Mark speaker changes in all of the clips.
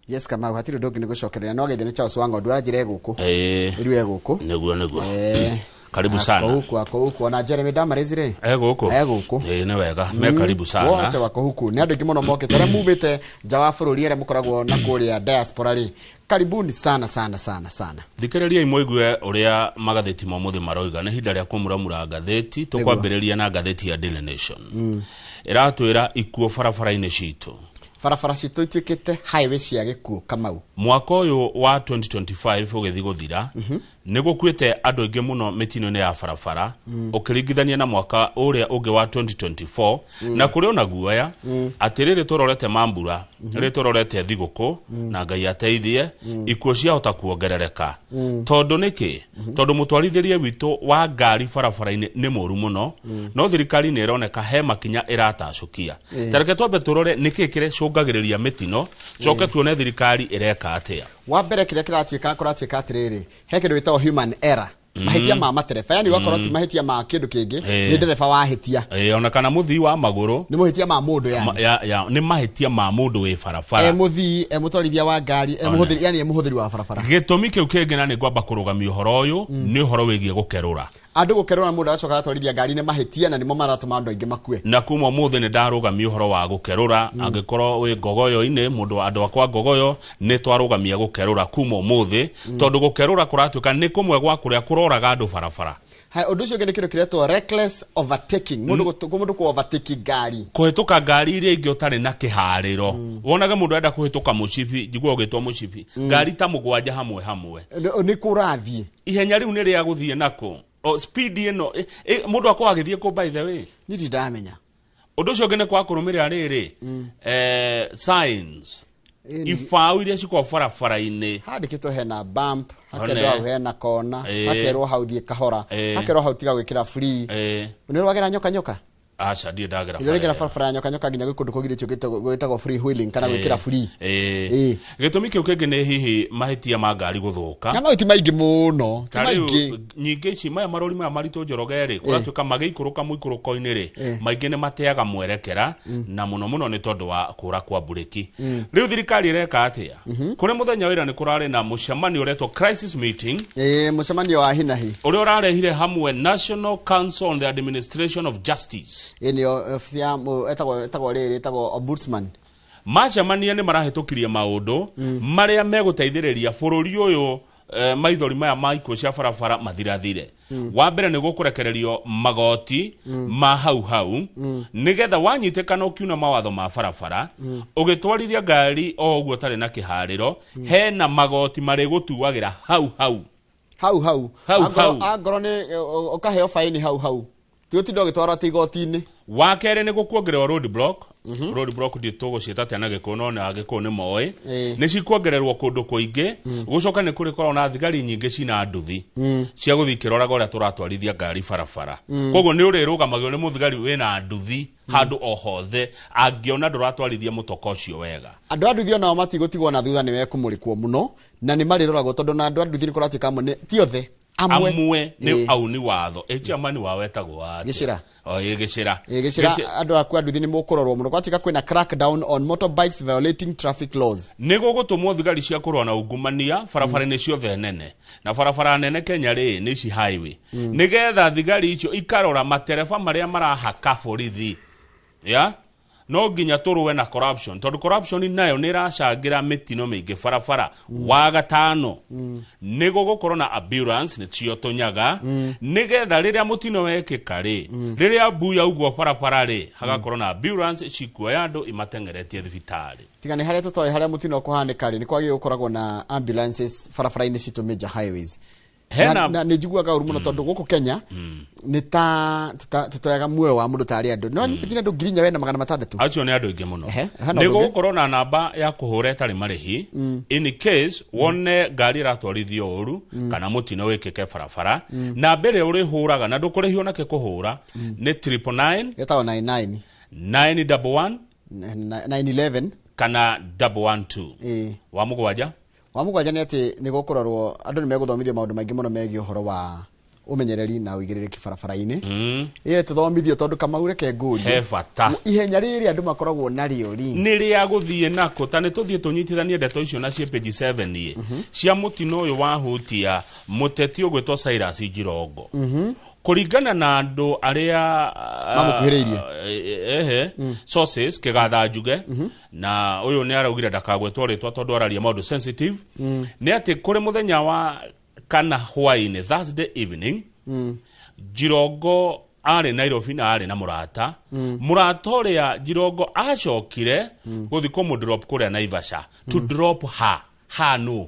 Speaker 1: Yes, Kamau, hatirĩ ũndũ ũngĩ nĩ gũcokereria no geithio nĩ Charles Wang'ondu aranjĩra e gũkũ. Rĩu e gũkũ.
Speaker 2: Nĩguo. Karibu
Speaker 1: Ako
Speaker 2: sana.
Speaker 1: huku, ako huku. Ona Jeremy Damaris rĩ.
Speaker 2: E gũkũ.
Speaker 1: E gũkũ.
Speaker 2: Ĩĩ, nĩ wega, me karibu sana.
Speaker 1: Wote wako huku. Nĩ andũ aingĩ mũno mokĩte arĩa mumĩte nja wa bũrũri, arĩa mũkoragwo na kũrĩa diaspora rĩ, karibuni sana sana sana sana.
Speaker 2: Thikĩrĩriai mũigue ũrĩa magathĩti ma ũmũthĩ maroiga. Nĩ ihinda rĩa kũmuramura ngathĩti. Tũkwambĩrĩria na ngathĩti ya Daily Nation. Ĩratwĩra ikuũ barabara-inĩ citũ.
Speaker 1: Barabara citũ ituĩkĩte highway cia gĩkuũ, Kamau.
Speaker 2: Mwaka ũyũ wa 2025 ũgĩthiĩ gũthira, nĩ gũkuĩte andũ aingĩ mũno mĩtino-inĩ ya barabara ũkĩringithania na mwaka ũrĩa ũngĩ wa 2024, na kũrĩ ona guoya atĩ rĩrĩ tũrorete mambura, rĩrĩ tũrorete thigũkũ, na Ngai ateithie, ikuũ ciahota kuongerereka. Tondũ nĩkĩ? Tondũ mũtwarithĩrie witũ wa ngari barabara-inĩ nĩ mũru mũno, no thirikari nĩ ĩroneka he makinya ĩratacũkia. Ta reke twambe tũrore nĩkĩ kĩrĩcũngagĩrĩria mĩtino, coke tuone thirikari ĩreka atĩa.
Speaker 1: Wa mbere, kĩrĩa kĩratuĩka kũratuĩka atĩrĩrĩ, he kĩndũ gĩtagwo human error, mahĩtia ma matereba, yani ũgakorwo ti mahĩtia ma kĩndũ kĩngĩ, nĩ ndereba wahĩtia.
Speaker 2: Ona kana mũthii wa magũrũ.
Speaker 1: Nĩ mahĩtia ma mũndũ yani.
Speaker 2: Ya, nĩ mahĩtia ma mũndũ wĩ barabara.
Speaker 1: E mũthii, e mũtwarithia wa ngari, e mũhũthĩri, yani e mũhũthĩri wa barabara.
Speaker 2: Gĩtũmi kĩu kĩngĩ, na nĩ ngwamba kũrũgamia ũhoro ũyũ, nĩ ũhoro wĩgiĩ gũkerũra.
Speaker 1: Andũ gũkerũra, mũndũ agacoka agatwarithia ngari, nĩ mahĩtia na nĩmo maratũma andũ aingĩ makue.
Speaker 2: Na kuma ũmũthĩ nĩ ndarũgamia ũhoro wa gũkerũra. Angĩkorwo wĩ ngogoyo-inĩ, mũndũ, andũ akwa ngogoyo, nĩ twarũgamia gũkerũra kuma ũmũthĩ, tondũ gũkerũra kũratuĩka nĩ kũmwe gwa kũrĩa kũroraga andũ barabara.
Speaker 1: Haya, ũndũ ũcio ũngĩ nĩ kĩndũ kĩretwo reckless overtaking, mũndũ mũndũ kũ overtake ngari.
Speaker 2: Kũhĩtũka ngari iria ingĩ ũtarĩ na kĩharĩro. Wonage mũndũ arenda kũhĩtũka mũcibi, njigua ũgĩtwo mũcibi, ngari ta mũgwanja hamwe hamwe.
Speaker 1: Nĩ kũrathiĩ.
Speaker 2: Ihenya rĩu nĩ rĩa gũthiĩ nako o speed ĩno mũndũ akorwo agĩthiĩ kũ, by the way?
Speaker 1: Niĩ ndirĩ ndamenya.
Speaker 2: Ũndũ ũcio ũngĩ nĩ kwa kũrũmĩrĩra rĩrĩ, signs, ibaũ iria cikoragwo barabara-inĩ.
Speaker 1: Handĩkĩtwo hena bump,
Speaker 2: One.
Speaker 1: hakerwo hau hena kona, hakerwo hau thiĩ kahora, hakerwo hau tiga gwĩkĩra free. Nĩ ũrwagĩra nyoka nyoka?
Speaker 2: Aca, ndirĩ ndagera.
Speaker 1: Ĩrĩa ũrĩgera barabara ya nyoka nyoka, nginya gwĩ kũndũ kũgirĩtio gwĩtagwo free wheeling kana gwĩkĩra free.
Speaker 2: Gĩtũmi kĩu kĩngĩ nĩ hihi mahĩtia ma ngari gũthũka.
Speaker 1: Na mau ti maingĩ mũno, ti
Speaker 2: Ta rĩu
Speaker 1: maingĩ.
Speaker 2: Nyingĩ ici, maya marori maya maritũ, Njoroge rĩ, kũratuĩka magĩikũrũka mũikũrũko-inĩ rĩ, maingĩ nĩ mateaga mwerekera, na mũno mũno nĩ tondũ wa kũra kwa mburĩki. Rĩu thirikari ĩreka atĩa? Kũrĩ mũthenya wĩra nĩ kũrarĩ na mũcemanio ũretwo crisis meeting,
Speaker 1: Mũcemanio wa hinahi.
Speaker 2: Ũrĩa ũrarehire hamwe National Council on the Administration of Justice.
Speaker 1: Nĩyo obici ya ĩtagwo rĩrĩ, ĩtagwo ombudsman.
Speaker 2: Macemania nĩ marahĩtũkirie maũndũ marĩa megũteithĩrĩria bũrũri ũyũ, maithori maya ma ikuũ cia barabara mathirathire. Wa mbere nĩ gũkũrekererio magoti ma hau hau, nĩgetha wanyitĩkana ũkiuna mawatho ma barabara, ũgĩtwarithia ngari o ũguo ũtarĩ na kĩharĩro, hena magoti marĩgũtuagĩra hau hau.
Speaker 1: Hau hau.
Speaker 2: Hau hau.
Speaker 1: Angorwo nĩ ũkaheo faini hau hau, ti ũtinda ũgĩtwarwo atĩ igoti-inĩ.
Speaker 2: Wa kerĩ nĩ gũkuongererwo road block. Road block ndi tũgũciĩta atĩa na Gĩkũyũ, no na Gĩkũyũ nĩ moĩ. Nĩ cikuongererwo kũndũ kũingĩ. Gũcoka nĩ kũrĩkorwo na thigari nyingĩ cina nduthi cia gũthiĩ ikĩroraga ũrĩa tũratwarithia ngari barabara. Koguo nĩ ũrĩrũgamagio nĩ mũthigari wĩna nduthi handũ o hothe angĩona ndũratwarithia mũtoka ũcio wega.
Speaker 1: Andũ a nduthi onao matigũtigwo na thutha, nĩ mekũmũrĩkwo mũno na nĩ marĩroragwo, tondũ na andũ a nduthi nĩ kũratuĩka amwe ti othe, amwe.
Speaker 2: Amwe nĩ auni watho. Ĩ chairman wao etagwo atĩa?
Speaker 1: Gĩcĩra.
Speaker 2: O ĩ Gĩcĩra.
Speaker 1: Gĩcĩra. Andũ aku a nduthi nĩ mũkũrorwo mũno, gwatuĩka kwĩna crackdown on motorbikes violating traffic laws.
Speaker 2: Nĩ gũgũtũmwo thigari cia kũrũa na ungumania barabara-inĩ ciothe nene, na barabara nene Kenya rĩ, nĩ ici highway, nĩgetha thigari icio ikarora matereba marĩa marahaka borithi. Ya no nginya tũrũe na corruption, tondũ corruption nayo nĩ ĩracangĩra mĩtino mĩingĩ barabara. Wa gatano nĩ gũgũkorwo na ambulance, nĩ cio tũnyaga, nĩgetha rĩrĩa mũtino wekĩka rĩ, rĩrĩa mbu yaugwo barabara rĩ, hagakorwo na ambulance cikuoya andũ imateng'eretie thibitarĩ.
Speaker 1: Tiga nĩ harĩa tũtoĩ harĩa mũtino ũkũhanĩka rĩ, nĩ kwagĩrĩire gũkoragwo na ambulances barabara-inĩ citũ, major highways.
Speaker 2: Hena
Speaker 1: Na nĩ njiguaga ũru mũno tondũ gũkũ Kenya nĩ ta tũtoyaga muoyo wa mũndũ tarĩ andũ, no nĩ andũ 4600.
Speaker 2: Acio nĩ andũ aingĩ mũno.
Speaker 1: Ehe, hena
Speaker 2: Nĩ
Speaker 1: ũndũ ũngĩ?
Speaker 2: gũgũkorwo na namba ya kũhũra ĩtarĩ marĩhi in case wone ngari ĩratwarithio ũru kana mũtino wĩkĩke barabara. Namba ĩrĩa ũrĩhũraga na ndũkũrĩhio nakĩ kũhũra nĩ 999
Speaker 1: Ĩtagwo 99
Speaker 2: 911
Speaker 1: 911
Speaker 2: kana 112. Wa mũgwanja.
Speaker 1: Wa mũgwanja nĩ atĩ nĩ gũkũrorwo andũ nĩ megũthomithio maũndũ maingĩ mũno megiĩ ũhoro wa Ũmenyereri na ũigĩrĩrĩki barabara-inĩ. Ĩĩ, tũthomithio tondũ Kamau, reke ngũrie,
Speaker 2: He bata.
Speaker 1: Ihenya rĩrĩ andũ makoragwo narĩo rĩ,
Speaker 2: Nĩ rĩa gũthiĩ nako. Ta nĩ tũthiĩ tũnyitithanie ndeto icio na ciĩ page 7 ĩ cia mũtino ũyũ wahutia mũteti ũgwĩtwo Cyrus Jirongo, kũringana na andũ arĩa
Speaker 1: Mamũkuhĩrĩirie.
Speaker 2: Ehe, sources kĩgatha njuge na ũyũ nĩ araugire ndakagwetwo rĩtwa tondũ araria maũndũ sensitive, nĩ atĩ kũrĩ mũthenya wa kana hwaĩ-inĩ, Thursday evening, Jirongo arĩ Nairobi na arĩ na mũrata. Mũrata ũrĩa Jirongo acokire gũthiĩ kũmũ-drop kũrĩa Naivasha, to drop her. Ha no?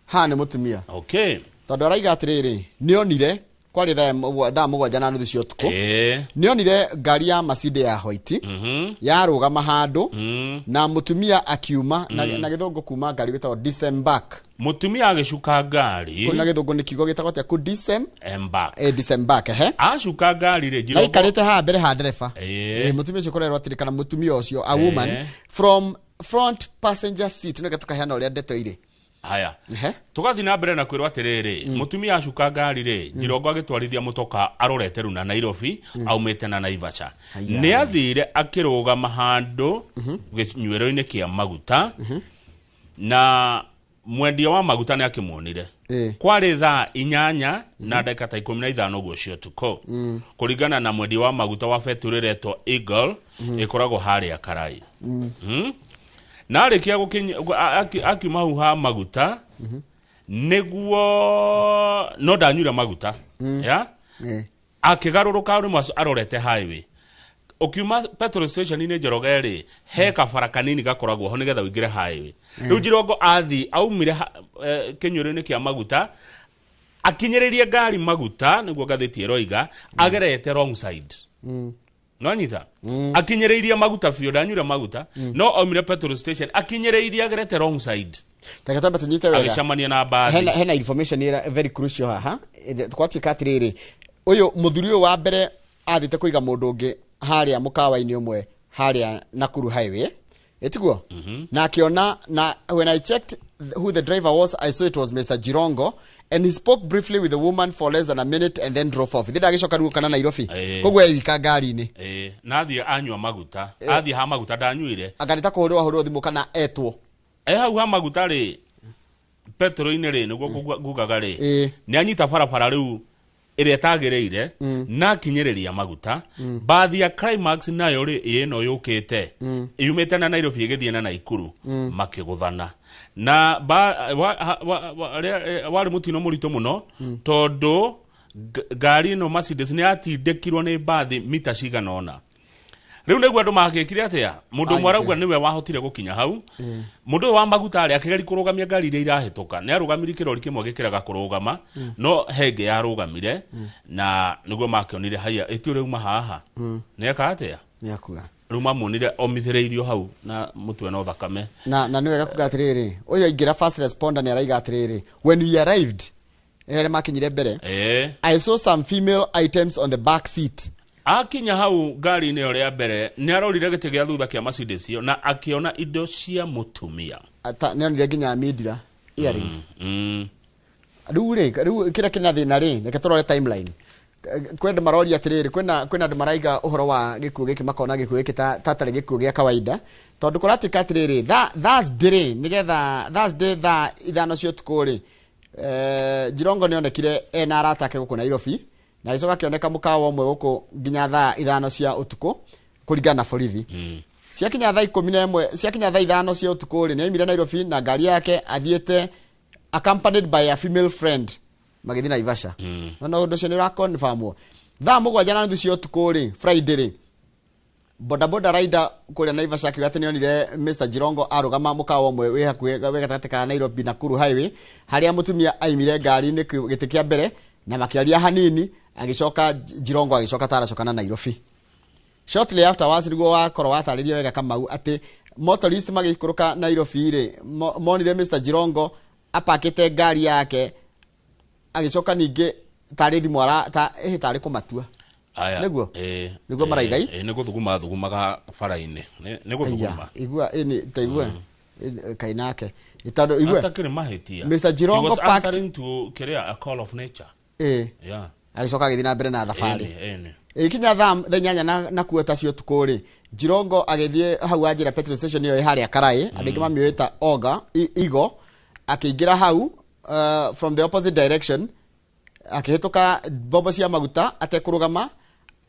Speaker 1: Ha nĩ mũtumia. Tondũ araiga atĩrĩrĩ, nĩonire kwarĩ 7:30 cia ũtukũ, nĩonire ngari ya Mercedes ya white yarũgama handũ na mũtumia akiuma na gĩthũngũ kuma ngari gwĩtagwo disembark.
Speaker 2: Mũtumia agĩcuka ngari.
Speaker 1: Na gĩthũngũ nĩ kiugo gĩtagwo atĩa, ku disem
Speaker 2: Embark.
Speaker 1: Disembark, ehe.
Speaker 2: Acuka ngari rĩ,
Speaker 1: Na
Speaker 2: Jirongo
Speaker 1: aikarĩte haha mbere ha ndereba. Mũtumia ũcio kũrerwo atĩrĩ, kana mũtumia ũcio, a woman from front passenger seat, nĩge tũkaheana ũrĩa ndeto irĩ.
Speaker 2: Haya.
Speaker 1: Ehe.
Speaker 2: Tũgathiĩ na mbere na kwĩrwo atĩrĩrĩ, mũtumia acuka ngari rĩ, Jirongo agĩtwarithia mũtoka arorete rĩu na Nairobi, aumĩte na Naivasha.
Speaker 1: Aya.
Speaker 2: Nĩ athire akĩrũgama handũ gĩnyuĩro-inĩ kĩa maguta na mwendia wa maguta nĩ akĩmuonire. Kwarĩ thaa 8 na ndagĩka ta 15 ũguo cia ũtukũ, kũringana na mwendia wa maguta wa betũrĩ ĩretwo Eagle, ĩkoragwo harĩa Karai. Na arĩkia gũkinya akiuma hau ha maguta nĩguo no ndanyuire maguta ya akĩgarũrũka rĩmwe arorete highway. Ũkiuma petrol station-inĩ, Njoroge rĩ, he kabara kanini gakoragwo ho nĩgetha ũingĩre highway. Rĩu Jirongo athi aumire kĩnyuĩro-inĩ kĩa maguta, akinyĩrĩrie ngari maguta, nĩguo ngathĩti ĩroiga agerete wrong side. Nonyita akinyĩrĩirie maguta biũ, ndanyuire maguta, no aumire petrol station akinyĩrĩirie agerete wrong side.
Speaker 1: Reke twambe tũnyite wega.
Speaker 2: Agĩcemania na mbathi.
Speaker 1: Hena information ĩra very crucial haha. Kwatuĩka atĩrĩrĩ, ũyũ mũthuri ũyũ wa mbere athiĩte kũiga mũndũ ũngĩ harĩa mũkawa-inĩ ũmwe harĩa Nakuru highway, ĩtiguo, na akĩona na when I checked who the driver was, I saw it was Mr. Jirongo and he spoke briefly with the woman for less than a minute and then drove off. Thĩ ndagĩcoka rĩu kana Nairobi. Koguo eika ngari-inĩ.
Speaker 2: Na athiĩ anyua maguta, athiĩ ha maguta ndanyuire.
Speaker 1: Anga nĩ ta kũhũrĩrwo ahũrĩrwo thimũ kana etwo.
Speaker 2: E hau ha maguta rĩ, petrol-inĩ rĩ, nĩguo ngugaga rĩ, nĩ anyita barabara rĩu ĩrĩa ĩtagĩrĩire na akinyĩrĩria maguta mbathi ya Climax nayo rĩ, ĩno yũkĩte yumĩte na Nairobi ĩgĩthiĩ na Naikuru, makĩgũthana na warĩ mũtino mũritũ mũno tondũ ngari ĩno Mercedes nĩ yatindĩkirwo nĩ mbathi mita cigana ũna. Rĩu nĩguo andũ magĩkire atĩa, mũndũ ũmwe arauga nĩwe wahotire gũkinya hau. Mũndũ ũyũ wa maguta rĩ, akĩgeria kũrũgamia ngari iria irahĩtũka, nĩ arũgamirie kĩrori kĩmwe gĩkĩrega kũrũgama, no he ĩngĩ yarũgamire na nĩguo makĩonire haiya ĩtio rĩu haha nĩ eka atĩa.
Speaker 1: Nĩ akua.
Speaker 2: Rĩu mamuonire omithĩrĩirio hau na mũtwe no thakame.
Speaker 1: Na nĩ wega kuga atĩrĩrĩ, ũyũ aingĩra first responder nĩ araiga atĩrĩrĩ, when we arrived, ĩrĩa makinyire mbere, I saw some female items on the back seat.
Speaker 2: Akinya hau ngari-inĩ ĩyo rĩa mbere, nĩ arorire gĩtĩ gĩa thutha kĩa Mercedes ĩyo na akĩona indo cia mũtumia.
Speaker 1: Nĩ onire nginya mindira, earrings. Rĩu rĩ, rĩu kĩrĩa kĩna thĩna rĩ, reke tũrore timeline. Kwĩ andũ maroria atĩrĩrĩ, kwĩna andũ maraiga ũhoro wa gĩkuũ gĩkĩ, makona gĩkuũ gĩkĩ ta tarĩ gĩkuũ gĩa kawaida, tondũ kũratuĩka atĩrĩrĩ, Thursday rĩ, nĩgetha Thursday thaa 5 cia ũtukũ rĩ, Jirongo nĩ onekire ena arata ake gũkũ Nairobi na agĩcoka akĩoneka mũkawa ũmwe gũkũ nginya thaa 5 cia ũtukũ, kũringana na borithi. Ciakinya thaa 11, ciakinya thaa 5 cia ũtukũ rĩ, nĩ aimire Nairobi na ngari yake athiĩte accompanied by a female friend, magĩthiĩ Naivasha. No ũndũ ũcio nĩ ũraconfirmwo 7:30 cia ũtukũ rĩ, Friday rĩ, bodaboda rider kũrĩa Naivasha akiuga atĩ nĩonire Mr. Jirongo arũgama mũkawa ũmwe wĩ hakuhĩ wĩ gatagatĩ ka Nairobi Nakuru highway, harĩa mũtumia aimire ngari-inĩ gĩtĩ kĩa mbere na makĩaria hanini, agĩcoka Jirongo agĩcoka taracoka na Nairobi. Shortly afterwards, nĩguo wakorwo watarĩria wega Kamau atĩ motorist magĩikũrũka Nairobi rĩ, monire Mr. Jirongo apakĩte ngari yake, agĩcoka ningĩ tarĩ thimũ ara ta ĩhĩ tarĩ kũmatua.
Speaker 2: Aya.
Speaker 1: Nĩguo? Nĩguo maraiga?
Speaker 2: Nĩ gũthuguma thugumaga bara-inĩ. Nĩ gũthuguma.
Speaker 1: Aya, igua ĩni ta igua. Kainake tondũ igua
Speaker 2: Atakĩrĩ mahĩtia.
Speaker 1: Mr. Jirongo
Speaker 2: He was
Speaker 1: parked
Speaker 2: answering to kĩrĩa, a call of nature.
Speaker 1: Agĩcoka agĩthiĩ na mbere na thabarĩ.
Speaker 2: Ĩni, ĩni.
Speaker 1: Ĩkinya thaa 8 na kuota cia ũtukũ rĩ, Jirongo agĩthiĩ hau anjĩra petrol station ĩyo ĩ harĩa Karaĩ, andũ aingĩ mamĩũĩ ta Oga Igo, akĩingĩra hau from the opposite direction, akĩhĩtũka mbombo cia maguta atekũrũgama,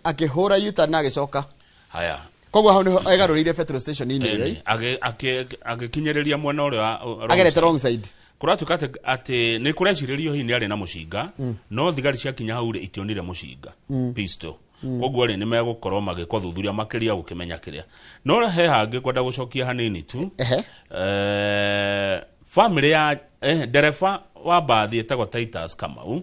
Speaker 1: akĩhũra U-turn na agĩcoka.
Speaker 2: Haya.
Speaker 1: Koguo hau nĩho egarũrĩire petrol station inĩ ĩyo.
Speaker 2: Ĩni, agĩkinyĩrĩria mwena ũrĩa wrong
Speaker 1: Agerete
Speaker 2: side.
Speaker 1: Wrong side.
Speaker 2: Kũratuĩka atĩ nĩ kũrecirĩrio hihi nĩ arĩ na mũcinga, no thigari ciakinya hau rĩ, itionire mũcinga, pistol. Koguo rĩ, nĩ megũkorwo magĩka ũthuthuria makĩria gũkĩmenya kĩrĩa. No he hangĩ kwenda gũcokia hanini tu. Family ya ndereba wa mbathi ĩtagwo Titus Kamau,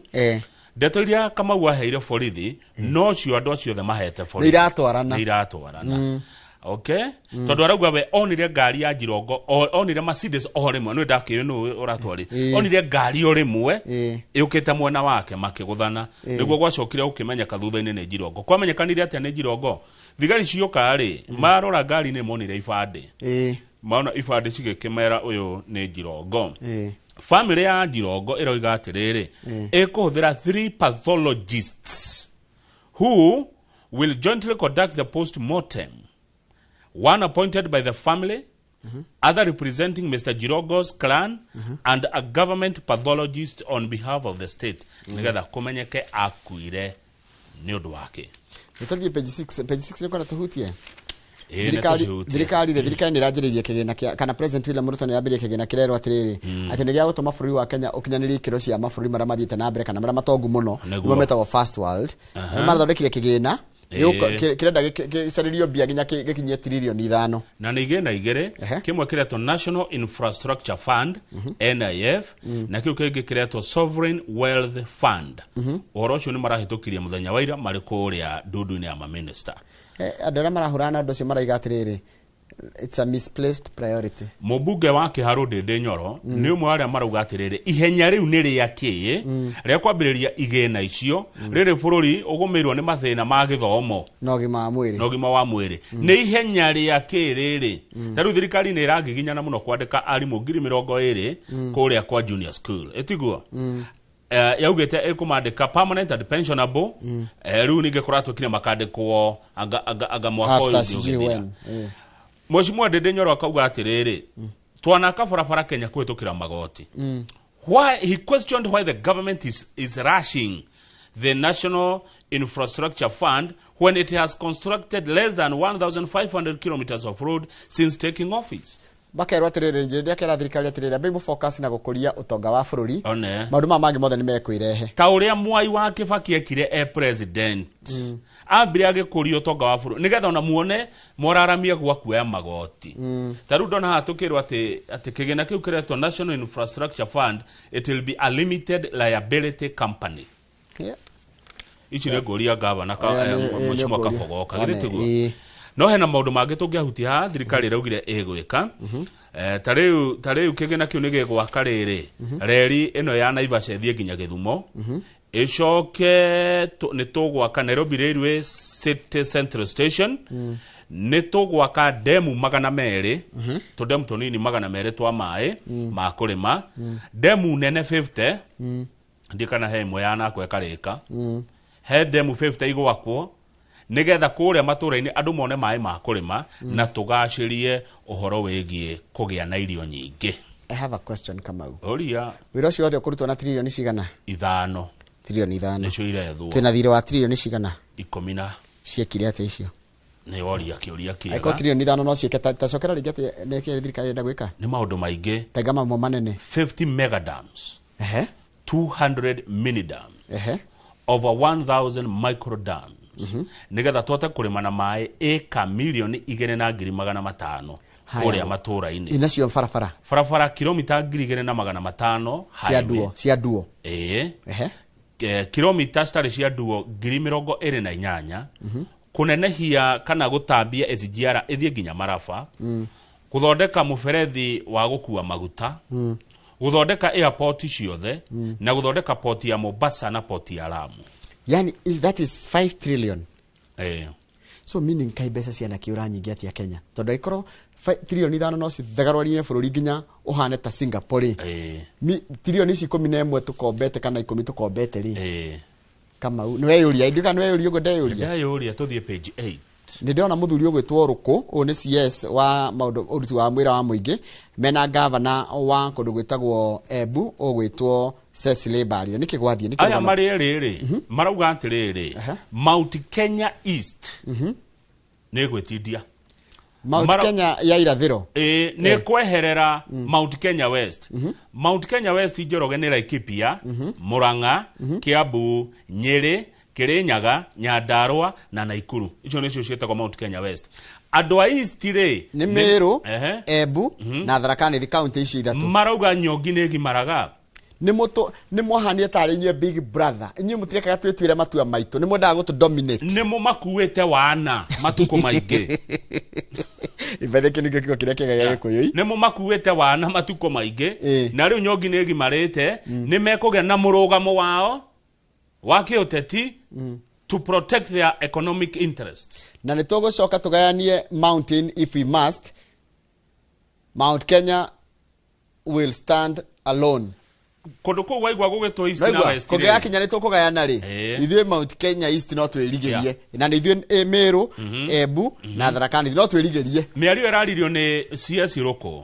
Speaker 2: ndeto iria Kamau aheire borithi nocio andũ acio othe mahete
Speaker 1: Nĩ
Speaker 2: borithi.
Speaker 1: iratwarana.
Speaker 2: Nĩ iratwarana, okay, tondũ arauga we onire ngari ya Jirongo, onire Mercedes o rĩmwe, nĩ ndakĩũĩ nũ ũratwari, onire ngari o rĩmwe ĩũkĩte mwena wake makĩgũthana, nĩguo gwacokire gũkĩmenyeka thutha-inĩ nĩ Jirongo. Kwamenyekanire atĩa nĩ Jirongo? Thigari cioka rĩ, marora ngari-inĩ monire ibandĩ. Maona ibandĩ cigĩkĩmera ũyũ nĩ Jirongo. Family ya Jirongo ĩroiga atĩrĩrĩ, ĩkũhũthĩra three pathologists who will jointly conduct the post-mortem, one appointed by the family, other representing Mr. Jirongo's clan, and a government pathologist on behalf of the state, nĩgetha kũmenyeke akuire nĩ ũndũ wake.
Speaker 1: Nĩtũthiĩ page 6. Page 6 nĩ kwenda tũhutie.
Speaker 2: Ĩĩ, nĩ
Speaker 1: Thirikari,
Speaker 2: tũcihutie.
Speaker 1: thirikari nĩ ĩranjĩrĩirie kĩgĩna kĩa, kana President William Ruto nĩ arambĩrĩirie kĩgĩna kĩrerwo atĩrĩrĩ, atĩ nĩ gĩa gũtũma bũrũri wa Kenya ũkinyanĩrie ikĩro cia mabũrũri marĩa mathiĩte na mbere kana marĩa matongu mũno, nĩmo metagwo first world. Marathondekire kĩgĩna kĩrenda gĩcarĩrio mbia nginya gĩkinyie 5 tiririoni.
Speaker 2: Na nĩ igĩna igĩrĩ. Kĩmwe kĩretwo National Infrastructure Fund, NIF, na kĩu kĩngĩ kĩretwo Sovereign Wealth Fund. Ũhoro ũcio nĩ marahĩtũkirie mũthenya wa ira marĩ kũrĩa ndundu-inĩ ya maminista.
Speaker 1: Andũ arĩa marahũrana na ũndũ ũcio maraiga atĩrĩrĩ, it's a misplaced priority.
Speaker 2: Mũmbunge wa Kĩharũ Ndĩndĩ Nyoro nĩ ũmwe wa arĩa marauga atĩrĩrĩ, ihenya rĩu nĩ rĩa kĩĩ rĩa kwambĩrĩria igĩna icio rĩrĩ bũrũri ũgũmĩirwo nĩ mathĩna ma gĩthomo
Speaker 1: na ũgima wa mwĩrĩ
Speaker 2: na ũgima wa mwĩrĩ? Nĩ ihenya rĩa kĩ rĩrĩ? Ta rĩu thirikari nĩ ĩragiginyana mũno kwandĩka arimũ 20,000 kũrĩa kwa junior school, ĩtiguo? Yaugĩte ĩkũmandĩka permanent and pensionable. Rĩu ningĩ kũratuĩkire makandĩkwo anga mwaka ũyũ
Speaker 1: after
Speaker 2: ũngĩ
Speaker 1: sijui
Speaker 2: ũgĩthira.
Speaker 1: when.
Speaker 2: Mheshimiwa Ndindi Nyoro akauga atĩrĩrĩ, twanaka barabara Kenya kũhĩtũkĩra magoti. Why, he questioned why the government is rushing the National Infrastructure Fund when it has constructed less than 1,500 kilometers of road since taking office.
Speaker 1: Makerwo atĩrĩrĩ, njĩrĩ akera thirikari atĩrĩrĩ, ambei mũfocus na gũkũria ũtonga wa bũrũri,
Speaker 2: One.
Speaker 1: maũndũ maya mangĩ mothe nĩ mekwĩrehe.
Speaker 2: Ta ũrĩa Mwai wa Kĩbaki ekire e president, ambire agĩkũria ũtonga wa bũrũri nĩgetha ona muone moraramie gwa kuoya magoti. Ta rĩu ndona haha tũkĩrwo atĩ kĩgĩna kĩu kĩretwo National Infrastructure Fund, it will be a limited liability company. Ici nĩ ngũria gavana ka
Speaker 1: Nĩ
Speaker 2: mheshimiwa
Speaker 1: ngũria.
Speaker 2: Kabogoka.
Speaker 1: One,
Speaker 2: Githĩ tiguo?
Speaker 1: Ĩĩ.
Speaker 2: No hena maũndũ mangĩ tũngĩahutia haha thirikari ĩraugire ĩgwĩka. Ta rĩu kĩgĩna kĩu nĩ gĩgwaka rĩrĩ reri ĩno ya Naivasha ĩthiĩ nginya Gĩthumo, ĩcoke nĩ tũgwaka Nairobi Railway City Central Station, nĩ tũgwaka ndemu 200, tũndemu tũnini 200 twa maĩ ma kũrĩma, ndemu nene 50, ndiĩ kana he ĩmwe yanakwo ĩkarĩka, he ndemu 50 igwakwo nigetha kũrĩa matũra-inĩ andũ mone maĩ ma kũrĩma na tũgacĩrie ũhoro wĩgiĩ kũgĩa na irio nyingĩ.
Speaker 1: I have a question, Kamau.
Speaker 2: Ũria.
Speaker 1: Wĩra ũcio wothe ũkũrutwo na tiririoni cigana?
Speaker 2: 5.
Speaker 1: 5 tiririoni.
Speaker 2: Nĩcio irethwo.
Speaker 1: Twĩna thirĩ wa tiririoni cigana?
Speaker 2: Ikũmi na
Speaker 1: Ciekire atĩa icio?
Speaker 2: Nĩ woria kĩũria
Speaker 1: Angĩkorwo
Speaker 2: kĩega.
Speaker 1: 5 tiririoni no ciĩke ta cokera rĩngĩ atĩ nĩkĩ thirikari ĩrenda gwĩka.
Speaker 2: Nĩ maũndũ maingĩ.
Speaker 1: Tenga mamwe manene.
Speaker 2: 50 mega dams, 200 mini dams, over 1000 micro dams, nigetha tũhote kũrĩma na maĩ ĩka 2,500,000
Speaker 1: Haya.
Speaker 2: kũrĩa matũra-inĩ.
Speaker 1: Inacio barabara?
Speaker 2: Barabara kilomita 2,500
Speaker 1: Cia
Speaker 2: highway.
Speaker 1: nduo, cia nduo.
Speaker 2: Ĩĩ.
Speaker 1: Ehe
Speaker 2: Kilomita citarĩ cia nduo 28,000, kũnenehia kana gũtambia SGR ĩthiĩ nginya Maraba, gũthondeka mũberethi wa gũkua maguta, gũthondeka airport ciothe, na gũthondeka port ya Mombasa na port ya Lamu.
Speaker 1: Yani that is 5 trillion.
Speaker 2: Eh.
Speaker 1: So meaning kai mbeca ciana kĩũra nyingĩ atĩa Kenya, tondũ angĩkorwo 5 tiririoni no cithagarwarire bũrũri nginya ũhane ta Singapore rĩ, tiririoni ici 11 tũkombete kana 10 tũkombete rĩ?
Speaker 2: Eh.
Speaker 1: Kamau nĩ weyũria, nduĩka nĩ weyũria ũguo ndeyũria.
Speaker 2: Ndeyũria. Tũthiĩ page 8.
Speaker 1: Nĩ ndĩrona mũthuri ũgwĩtwo Rũkũ, ũyũ nĩ CS wa maũndũ ũruti wa mwĩra wa mũingĩ, mena gavana wa kũndũ gwĩtagwo Embu ũgwĩtwo Cecily Mbarire. Nĩkĩ gwathiĩ? Nĩkĩ
Speaker 2: Aya
Speaker 1: rũgano?
Speaker 2: Marĩ rĩrĩ marauga atĩrĩrĩ, Mount Kenya East nĩ ĩgwĩtindia.
Speaker 1: Mount Kenya ya irathĩro.
Speaker 2: Ĩĩ, nĩ kweherera Mount Kenya West. Mount Kenya West, Njoroge, nĩ Laikipia, Murang'a, Kiambu, Nyĩrĩ, Kĩrĩnyaga, Nyandarua na Naikuru. Icio nĩcio ciĩtagwo Mount Kenya West. Andũ a East rĩ,
Speaker 1: nĩ Meru, Embu na Tharaka Nithi, kaunti icio ithatũ.
Speaker 2: Marauga nyongi nĩ ĩgimaraga.
Speaker 1: Nĩ mũtũ nĩ mwahanie tarĩ inyuĩ big brother, inyuĩ mũtirekaga twĩtuĩre matua maitũ, nĩ mwendaga gũtũ dominate.
Speaker 2: Nĩ mo makuĩte wana matukũ maingĩ.
Speaker 1: Ibethe kĩu nĩkĩo kiugo kĩrĩa kĩega gĩa Gĩkũyũ.
Speaker 2: Nĩ mo makuĩte wana matukũ maingĩ. Na rĩu nyongi nĩ ĩgimarĩte, nĩ mekũgĩa na mũrũgamo wao wa kĩũteti to protect their economic interests.
Speaker 1: Na nĩ tũgũcoka tũgayanie mountain if we must. Mount Kenya will stand alone.
Speaker 2: Kũndũ kũu waigua gũgĩtwo East na
Speaker 1: Naigua
Speaker 2: West rĩ,
Speaker 1: kũngĩgakinya nĩ tũkũgayana rĩ, ithuĩ Mount Kenya East no twĩrigĩrie, na nĩ ithuĩ Meru, Embu na Tharaka Nithi no twĩrigĩrie.
Speaker 2: Mĩario ĩraririo nĩ CS Rũkũ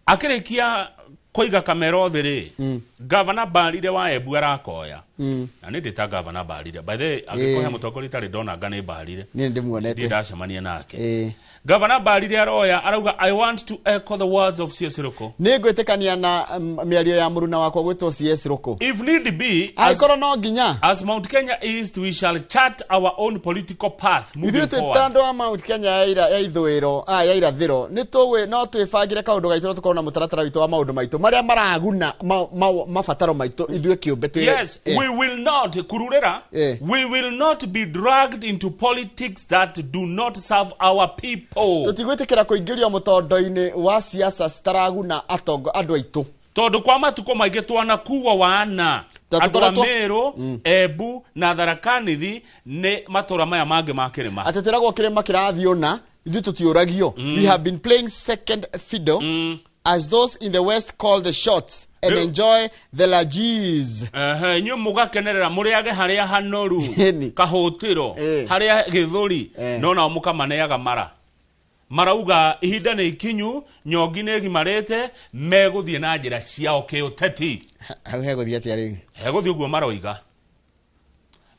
Speaker 2: akĩrĩkia kũiga kamera thĩ rĩ, gavana Mbarire wa Embu arakoya, na nĩ ndĩta gavana Mbarire, by the way, angĩkohe mũtongoria itarĩ ndonanga nĩ Mbarire.
Speaker 1: Niĩ ndĩmuonete.
Speaker 2: Ndirĩ ndacemania nake. Gavana Mbarire aroya arauga, "I want to echo the words of CS Rũkũ."
Speaker 1: Nĩ ngwĩtĩkania na mĩario ya mũruna wakwa gwĩtwo CS Rũkũ.
Speaker 2: "If need be, as,
Speaker 1: Angĩkorwo no nginya,
Speaker 2: as Mount Kenya East, we shall chart our own political path moving
Speaker 1: ithuĩ twĩ
Speaker 2: forward."
Speaker 1: ta andũ a Mount Kenya ya ithũĩro, ya irathĩro, nĩ tũgwĩ no twĩbangĩre kaũndũ gaitũ na tũkorwo na mũtaratara witũ wa maũndũ maitũ marĩa maraguna mabataro maitũ ithuĩ kĩũmbe twĩ.
Speaker 2: Yes, "we will not kururera. We will not be dragged into politics that do not serve our people."
Speaker 1: Tũtigwĩtĩkĩra kũingĩrio mũtondo-inĩ wa siasa citaraguna atongo andũ aitũ.
Speaker 2: Tondũ kwa matukũ maingĩ twanakuo wana
Speaker 1: Ta
Speaker 2: andũ a
Speaker 1: tũkoretwo-
Speaker 2: Meru, Embu na Tharaka Nithi nĩ matũra maya mangĩ ma kĩrĩma.
Speaker 1: Atĩ twĩragwo kĩrĩma kĩrathiĩ ũna, ithuĩ tũtiũragio. We have been playing second fiddle as those in the West call the shots and enjoy the largesse.
Speaker 2: Ehe, inyuĩ mũgakenerera mũrĩage harĩa hanoru,
Speaker 1: Ĩni.
Speaker 2: kahũtĩro, harĩa gĩthũri, no nao mũkamaneaga mara. Marauga ihinda nĩ ikinyu, nyongi nĩ ĩgimarĩte, megũthiĩ na njĩra ciao kĩũteti.
Speaker 1: Hau hegũthiĩ atĩa rĩu?
Speaker 2: Hegũthiĩ ũguo maroiga,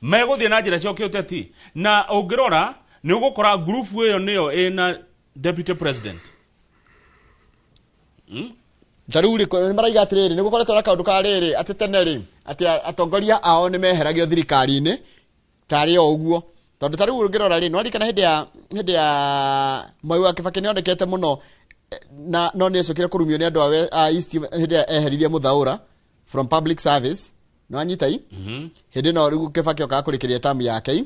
Speaker 2: megũthiĩ na njĩra ciao kĩũteti, na ũngĩrora nĩ ũgũkora ngurubu ĩyo nĩyo ĩna deputy president.
Speaker 1: Ta rĩu rĩ, nĩ maraiga atĩrĩrĩ, nĩ gũkoretwo na kaũndũ ka rĩrĩ atĩ tene rĩ, atĩ atongoria ao nĩ meheragio thirikari-inĩ tarĩ o ũguo, tondũ ta rĩu ũngĩrora rĩ, nĩwaririkana hĩndĩ ya Mwai wa Kĩbakĩ nĩ onekete mũno, na no nĩ ecokire kũrumio nĩ andũ a East hĩndĩ ĩrĩa eheririe Mũthaũra from public service. Nĩ wanyita i hĩndĩ ĩno rĩu Kĩbakĩ okaga kũrĩkĩria tamu yake i.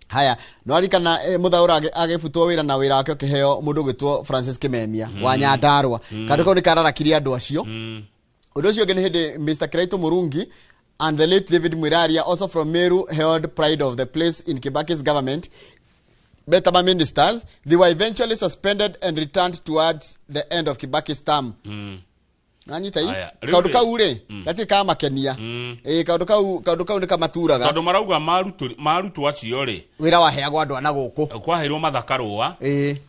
Speaker 1: Haya, nĩwaririkana Mũthaũra agĩbutwo wĩra na wĩra wake ũkĩheo mũndũ ũgwĩtwo Francis Kimemia wa Nyandarua. Kandũ kau nĩ kararakirie andũ acio. Ũndũ ũcio ũngĩ nĩ hĩndĩ Mr Kiraito Murungi and the late David Mwiraria, also from Meru, held pride of the place in Kibaki's government betama ministers. They were eventually suspended and returned towards the end of Kibaki's term. Nanyita i
Speaker 2: Aya, rĩu
Speaker 1: kaũndũ
Speaker 2: rĩ-
Speaker 1: kau rĩ gatirĩ kamakenia. Ĩ, kaũndũ kau nĩ kamaturaga.
Speaker 2: Tondũ marauga marutwo acio rĩ,
Speaker 1: Wĩra waheagwo andũ ana gũkũ.
Speaker 2: Kwaheirwo Mathaka Rũa,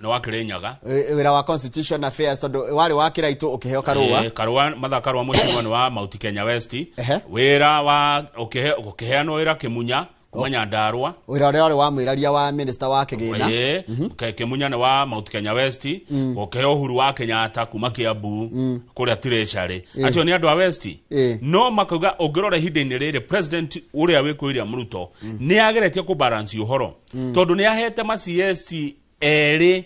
Speaker 2: nĩ wa Kĩrĩnyaga.
Speaker 1: Ĩ, wĩra wa constitution affairs, tondũ warĩ wa Kĩraitũ ũkĩheo Karũa.
Speaker 2: Karũa, Mathaka Rũa mũcimwa nĩ wa Mount Kenya West. Wĩra wa ũkĩheanwo wĩra Kĩmunya kuma Nyandarua.
Speaker 1: Wĩra ũrĩa warĩ wa mwĩraria wa minister wa kĩgĩna.
Speaker 2: Ĩĩ, Kĩmunya nĩ wa Mount Kenya West. Ũkĩheo Uhuru wa Kenyatta kuma Kiambu kũrĩa Treasury. Acio nĩ andũ a West. No makauga ũngĩrora ihinda-inĩ rĩrĩ, president ũrĩa wĩkũ William Ruto nĩ ageretie kũbalance ũhoro, tondũ nĩ ahete ma CS erĩ,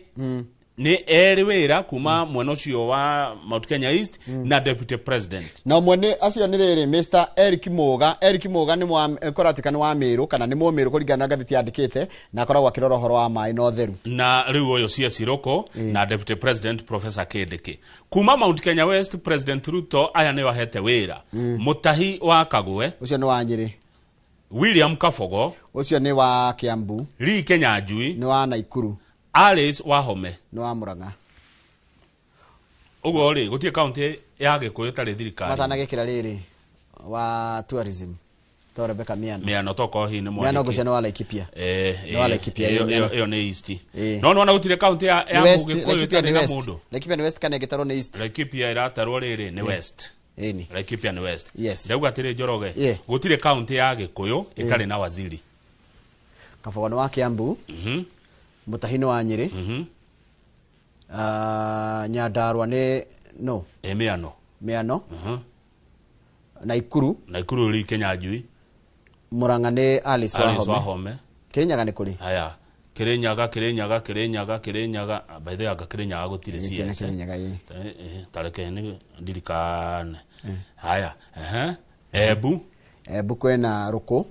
Speaker 2: nĩ erĩ wĩra kuma mwena ũcio wa Mount Kenya East na deputy president.
Speaker 1: Na ũmwe nĩ acio nĩ rĩrĩ, Mr Eric Muga. Eric Muga nĩ kũratuĩka nĩ wa Mĩrũ kana nĩ Mũmĩrũ kũringana na ngathĩti yandĩkĩte, na akoragwo akĩrora ũhoro wa maĩ na ũtheru.
Speaker 2: Na rĩu ũyũ CS Roko na deputy president Professor Kindiki kuma Mount Kenya West, President Ruto aya nĩo ahete wĩra: Mutahi wa Kagwe,
Speaker 1: Ũcio nĩ wa Nyĩrĩ.
Speaker 2: William Kabogo,
Speaker 1: Ũcio nĩ wa Kiambu.
Speaker 2: Lee Kenyanjui,
Speaker 1: Nĩ wa Naikuru.
Speaker 2: Alice Wahome,
Speaker 1: Nĩ wa Murang'a.
Speaker 2: Ũguo rĩ, gũtirĩ kaunti ya Gĩkũyũ ĩtarĩ thirikari.
Speaker 1: Matanagĩkĩra rĩrĩ wa tourism. To Rebecca Miano.
Speaker 2: Miano tokorwo hihi nĩ
Speaker 1: Miano
Speaker 2: mwandĩki.
Speaker 1: ngũcia nĩ wa Laikipia. Nĩ wa Laikipia,
Speaker 2: ĩyo
Speaker 1: ĩyo
Speaker 2: ĩyo nĩ East.
Speaker 1: Ĩĩ.
Speaker 2: No nĩwona gũtirĩ kaunti ya
Speaker 1: Nĩ West,
Speaker 2: Mũgĩkũyũ
Speaker 1: Laikipia
Speaker 2: ĩtarĩ
Speaker 1: nĩ
Speaker 2: na
Speaker 1: West.
Speaker 2: mũndũ.
Speaker 1: Laikipia nĩ West kana ĩngĩtarwo nĩ East?
Speaker 2: Laikipia ĩratarwo rĩrĩ nĩ West.
Speaker 1: Ĩni.
Speaker 2: Laikipia nĩ West.
Speaker 1: Yes.
Speaker 2: Ndauga atĩrĩ Njoroge,
Speaker 1: Yeah.
Speaker 2: gũtirĩ kaunti ya Gĩkũyũ ĩtarĩ na waziri.
Speaker 1: Kabogo nĩ wa Kiambu. Mũtahi nĩ wa Nyĩrĩ. Ah, Nyandarua nĩ no.
Speaker 2: Ĩ Miano.
Speaker 1: Miano. Naikuru.
Speaker 2: Naikuru ri Kinyanjui.
Speaker 1: Murang'a nĩ Alice
Speaker 2: Alice
Speaker 1: Wahome.
Speaker 2: Wahome.
Speaker 1: Kirinyaga nĩ kũrĩ?
Speaker 2: Haya. Kirinyaga, Kirinyaga, Kirinyaga, Kirinyaga. By the way, anga Kirinyaga gũtirĩ
Speaker 1: Ĩ,
Speaker 2: CS.
Speaker 1: Kirinyaga, ĩ.
Speaker 2: Tareke nĩ ndirikane. Haya. Ehe. Embu.
Speaker 1: Embu kwĩna Rũkũ.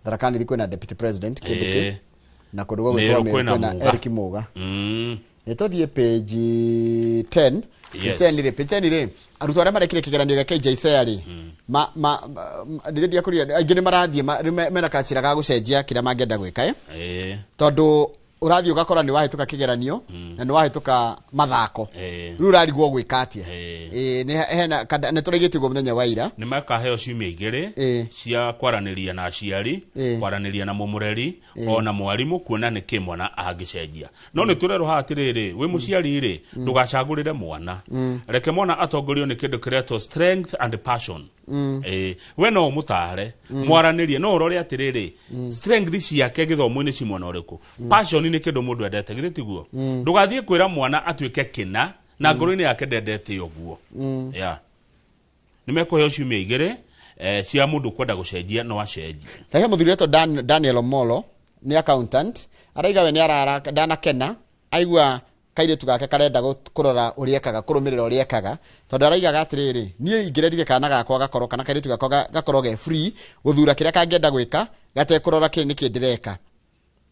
Speaker 1: Tharaka Nithi kwĩna Deputy President Kindiki. Na kũndũ gwa
Speaker 2: Meru
Speaker 1: gwĩtwo Meru
Speaker 2: kwĩna
Speaker 1: kwĩna
Speaker 2: Muga.
Speaker 1: Eric Muga. Nĩ tũthiĩ page 10.
Speaker 2: Yes.
Speaker 1: Page 10 rĩ, page 10 rĩ, arutwo arĩa marekire kĩgeranio gĩa KJSEA rĩ, ndĩrĩa kũria aingĩ nĩ marathiĩ rĩu mena kacira ga gũcenjia kĩrĩa mangĩenda gwĩka, eh? Tondũ ũrathiĩ ũgakora nĩ wahĩtũka kĩgeranio na nĩ wahĩtũka mathako, rĩu ũrarigwo gwĩka atĩa. Ĩĩ, nĩ hena nĩ tũraigĩte ũguo mũthenya wa ira.
Speaker 2: Nĩ makaheo ciumia 2 cia kwaranĩria na aciari, kwaranĩria na mũmũreri ona mwarimũ, kuona nĩ kĩ mwana angĩcenjia. No nĩ tũrerwo haha atĩrĩrĩ, wĩ mũciari rĩ, ndũgacagũrĩre mwana, reke mwana atongorio nĩ kĩndũ kĩretwo strength and passion. We no ũmũtare, mwaranĩrie, no ũrore atĩrĩrĩ, strength ciake gĩthomo-inĩ ci mwena ũrĩkũ, passion nĩ kĩndũ mũndũ endete, githĩ tiguo? Ndũgathiĩ kwĩra mwana atuĩke kĩna na ngoro-inĩ yake ndendete ũguo. Yeah. Nĩ mekũheo ciumia 2 cia mũndũ kwenda gũcenjia no acenjie.
Speaker 1: Tahe mũthuri wetwo Daniel Omolo nĩ accountant, araiga we nĩ arara ndanakena aigua kairĩtu gake karenda kũrora ũrĩa ekaga, kũrũmĩrĩra ũrĩa ekaga, tondũ araigaga atĩrĩrĩ, niĩ ingĩrerire kana gakwa gakorwo kana kairĩtu gakwa gakorwo ge free gũthura kĩrĩa kangĩenda gwĩka gatekũrora kĩ nĩkĩ ndĩreka,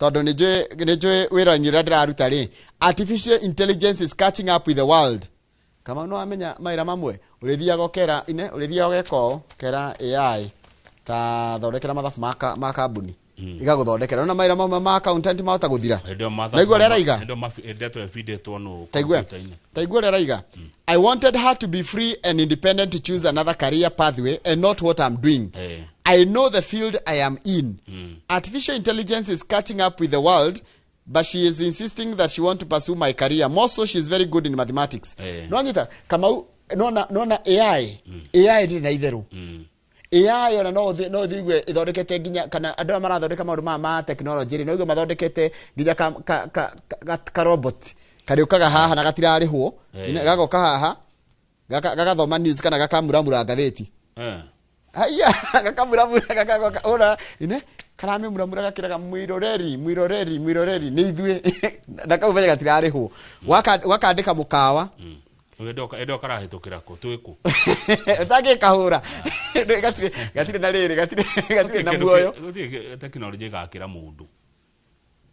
Speaker 1: tondũ nĩ njũĩ wĩra-inĩ ũrĩa ndĩraruta rĩ, artificial intelligence is catching up with the world. Kama no amenya mawĩra mamwe ũrĩthiaga ũkera ine ũrĩthiaga ũgeka ũũ, ũkera AI ta thondekera mathabu ma kambuni, igagũthondekera. Ona mawĩra mamwe ma accountant mahota gũthira.
Speaker 2: Hĩndĩ ĩyo mathabu
Speaker 1: Naigua ũrĩa araiga?
Speaker 2: Hĩndĩ ĩyo ndeto ĩbindĩtwo nũ
Speaker 1: Taigua.
Speaker 2: kompiuta-inĩ.
Speaker 1: Taigua ũrĩa araiga. I wanted her to be free and independent to choose another career pathway and not what I'm doing. I know the field I am in. Artificial intelligence is catching up with the world, but she is insisting that she want to pursue my career. More so, she is very good in mathematics. No anyita, Kamau, nona AI. AI ndĩrĩ na itherũ. AI ona no ũthiĩ ũigue ĩthondekete nginya kana andũ arĩa marathondeka maũndũ maya ma technology rĩ, no ũigue mathondekete nginya ka robot karĩũkaga haha na gatirarĩhwo, gagoka haha gagathoma news kana gakamuramura ngathĩti. Haiya, gakamuramura, gakagoka, ora, ine, karamĩmuramura gakĩraga mwiroreri, mwiroreri, mwiroreri, nĩ ithuĩ. Na kau menya gatirarĩhwo. Wakandĩka mũkawa.
Speaker 2: Hĩndĩ ĩyo karahĩtũkĩra kũ? Twĩ kũ?
Speaker 1: Ũtangĩkahũra. Gatirĩ na rĩrĩ, gatirĩ na muoyo.
Speaker 2: Gũtirĩ tekinoronjĩ ĩgakĩra mũndũ.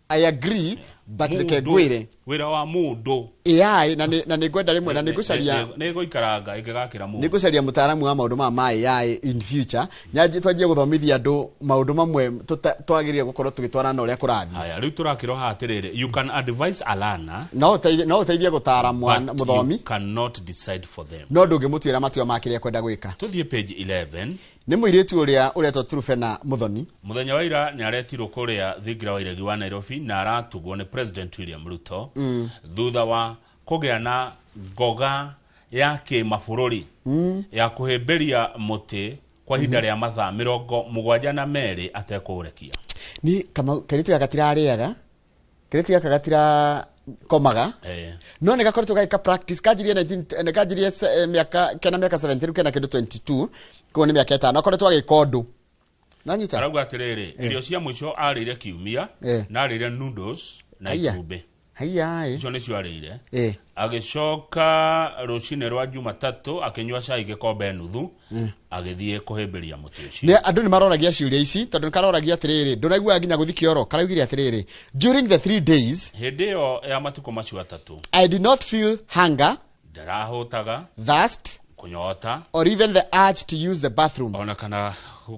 Speaker 1: I agree, but reke
Speaker 2: Mũndũ,
Speaker 1: ngwĩre.
Speaker 2: Wĩra wa mũndũ.
Speaker 1: AI, na nĩ ngwenda rĩmwe, na nĩ ngũcaria
Speaker 2: Nĩ ĩgũikaranga ĩngĩgakĩra mũndũ.
Speaker 1: Nĩ ngũcaria mũtaaramu wa maũndũ maya ma AI in future. Nyanjie twanjie gũthomithia andũ maũndũ mamwe twagĩrĩire gũkorwo tũgĩtwarana na ũrĩa kũrathiĩ.
Speaker 2: Haya, rĩu tũrakĩrwo haha atĩrĩrĩ, you can advise a learner,
Speaker 1: No ũteithie gũtara
Speaker 2: but
Speaker 1: mũthomi.
Speaker 2: you cannot decide for them.
Speaker 1: No ndũngĩmũtuĩra matua ma kĩrĩa ekwenda gwĩka.
Speaker 2: Tũthiĩ page 11.
Speaker 1: Nĩ mũirĩtu ũrĩa ũretwo Trufena Muthoni.
Speaker 2: Mũthenya wa ira nĩ aretirwo kũrĩa thingira wa iregi wa Nairobi na aratugwo nĩ President William Ruto thutha wa kũgĩa na ngoga ya kĩmabũrũri ya kũhĩmbĩria mũtĩ kwa ihinda rĩa mathaa mĩrongo mũgwanja na merĩ atekũũrekia.
Speaker 1: Ni Kamau, kairĩtu gaka gatirarĩaga, kairĩtu gaka gatirakomaga. No nĩ gakoretwo gagĩka practice, kanjirie nineteen, nĩ kanjirie mĩaka, kena mĩaka 17, kena kĩndũ 22, koguo nĩ mĩaka 5, akoretwo agĩka ũndũ. Nanyita?
Speaker 2: Arauga atĩrĩrĩ, irio cia mũico arĩire kiumia, na arĩire noodles na
Speaker 1: Aya.
Speaker 2: itumbĩ.
Speaker 1: Haiya,
Speaker 2: Icio nĩcio arĩire. Agĩcoka rũcinĩ rwa Jumatatũ akĩnyua cai gĩkombe nuthu, agĩthiĩ kũhĩmbĩria mũtĩ ũcio.
Speaker 1: Nĩ andũ nĩ maroragia ciũria ici, tondũ nĩ karoragia atĩrĩrĩ, ndũraiguaga nginya gũthiĩ kĩoro, karaugire atĩrĩrĩ, during the 3 days,
Speaker 2: hĩndĩ ĩyo ya matukũ macio atatũ,
Speaker 1: I did not feel hunger,
Speaker 2: ndarahũtaga,
Speaker 1: thirst,
Speaker 2: kũnyota,
Speaker 1: or even the urge to use the bathroom.
Speaker 2: Ona kana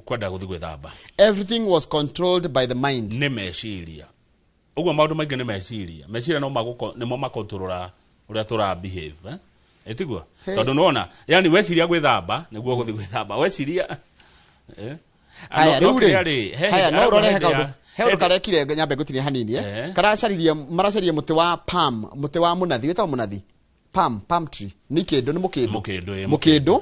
Speaker 2: kwenda gũthiĩ gwĩthamba.
Speaker 1: Everything was controlled by the mind.
Speaker 2: Nĩ meciria. Ũguo maũndũ maingĩ nĩ meciria. Meciria no magũko, nĩmo makontrora ũrĩa tũra behave, eh? Ĩtiguo?
Speaker 1: Hey.
Speaker 2: Tondũ nĩwona, yani weciria gwĩthamba, nĩguo ũgũthiĩ gwĩthamba. Weciria,
Speaker 1: Haya rĩu rĩ, haya no ũrore he kaũndũ, he ũndũ karekire nyambe ngũtinie hanini karacaririe, maracaririe mũtĩ wa palm, mũtĩ wa mũnathi, wĩtagwo mũnathi, palm tree, nĩ kĩndũ, nĩ mũkĩndũ, mũkĩndũ,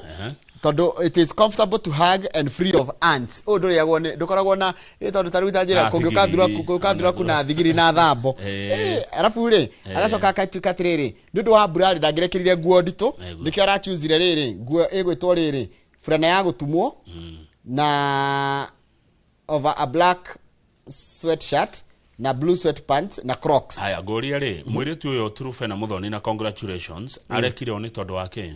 Speaker 1: tondũ it is comfortable to hug and free of ants. Ũyũ ndũrĩagwo nĩ, ndũkoragwo na tondũ ta rĩu ta njĩra kũngĩũka thuraku na thigiri na thambo. Arabu rĩ, agacoka akatuĩka atĩrĩrĩ, nĩ ũndũ wa mbura rĩ, ndangĩrekĩrire nguo nditũ, nĩkĩo arachuzire rĩrĩ nguo ĩgwĩtwo rĩrĩ burana ya gũtumwo na over a black sweatshirt na blue sweatpants na Crocs.
Speaker 2: Haya ngũrie rĩ, mũirĩtu ũyũ Trufe na Muthoni na congratulations, arekire o nĩ tondũ wa kĩ?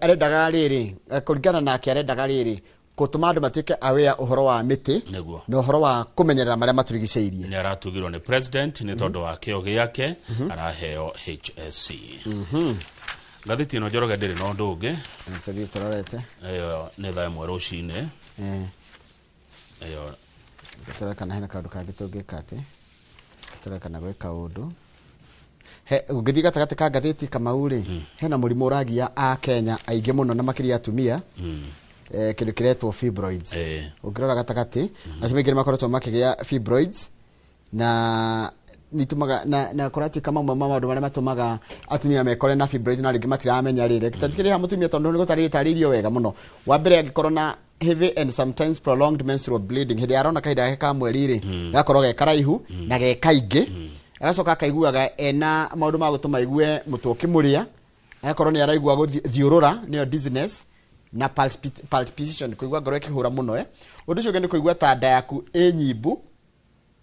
Speaker 1: Arendaga rĩrĩ, kũringana nake arendaga rĩrĩ gũtũma andũ matuĩke aware ũhoro wa mĩtĩ na ũhoro wa kũmenyerera marĩa matũrigicĩirie.
Speaker 2: Nĩ aratugirwo nĩ president nĩ tondũ wa kĩo gĩake, araheo HSC. Ngathĩti ĩno Njoroge ndĩrĩ na ũndũ ũngĩ.
Speaker 1: Tũthiĩ tũrorete.
Speaker 2: Ĩyo nĩ thaa 1 rũcinĩ. Ĩyo
Speaker 1: tũrore kana hena kaũndũ kangĩ tũngĩka atĩ. Tũrore kana gwĩ kaũndũ. He ũngĩthiĩ gatagatĩ ka ngathĩti Kamau rĩ, hena mũrimũ ũragia a Kenya aingĩ mũno na makĩria atumia, kĩndũ kĩretwo fibroids. Ũngĩrora gatagatĩ, atumia aingĩ nĩ makoretwo makĩgĩa fibroids na nitumaga na kũratuĩka mamwe ma maũndũ marĩa matũmaga atumia mekore na fibroids na rĩngĩ matiramenya rĩrĩ. Tathikĩrĩria mũtumia tondũ nĩ gũtarĩrĩirio wega mũno. Wa mbere angĩkorwo na heavy and sometimes prolonged menstrual bleeding, hĩndĩ arona kahinda gake ka mweri rĩ, gakorwo ge karaihu na ge kaingĩ, agacoka akaiguaga ena maũndũ ma gũtũma aigue mũtwe ũkĩmũrĩa, agakorwo nĩ araigua gũthiũrũra, nĩyo dizziness na palpitation, kũigua ngoro ĩkĩhũra mũno. Ũndũ ũcio ũngĩ nĩ kũigua ta nda yaku ĩ nyimbu,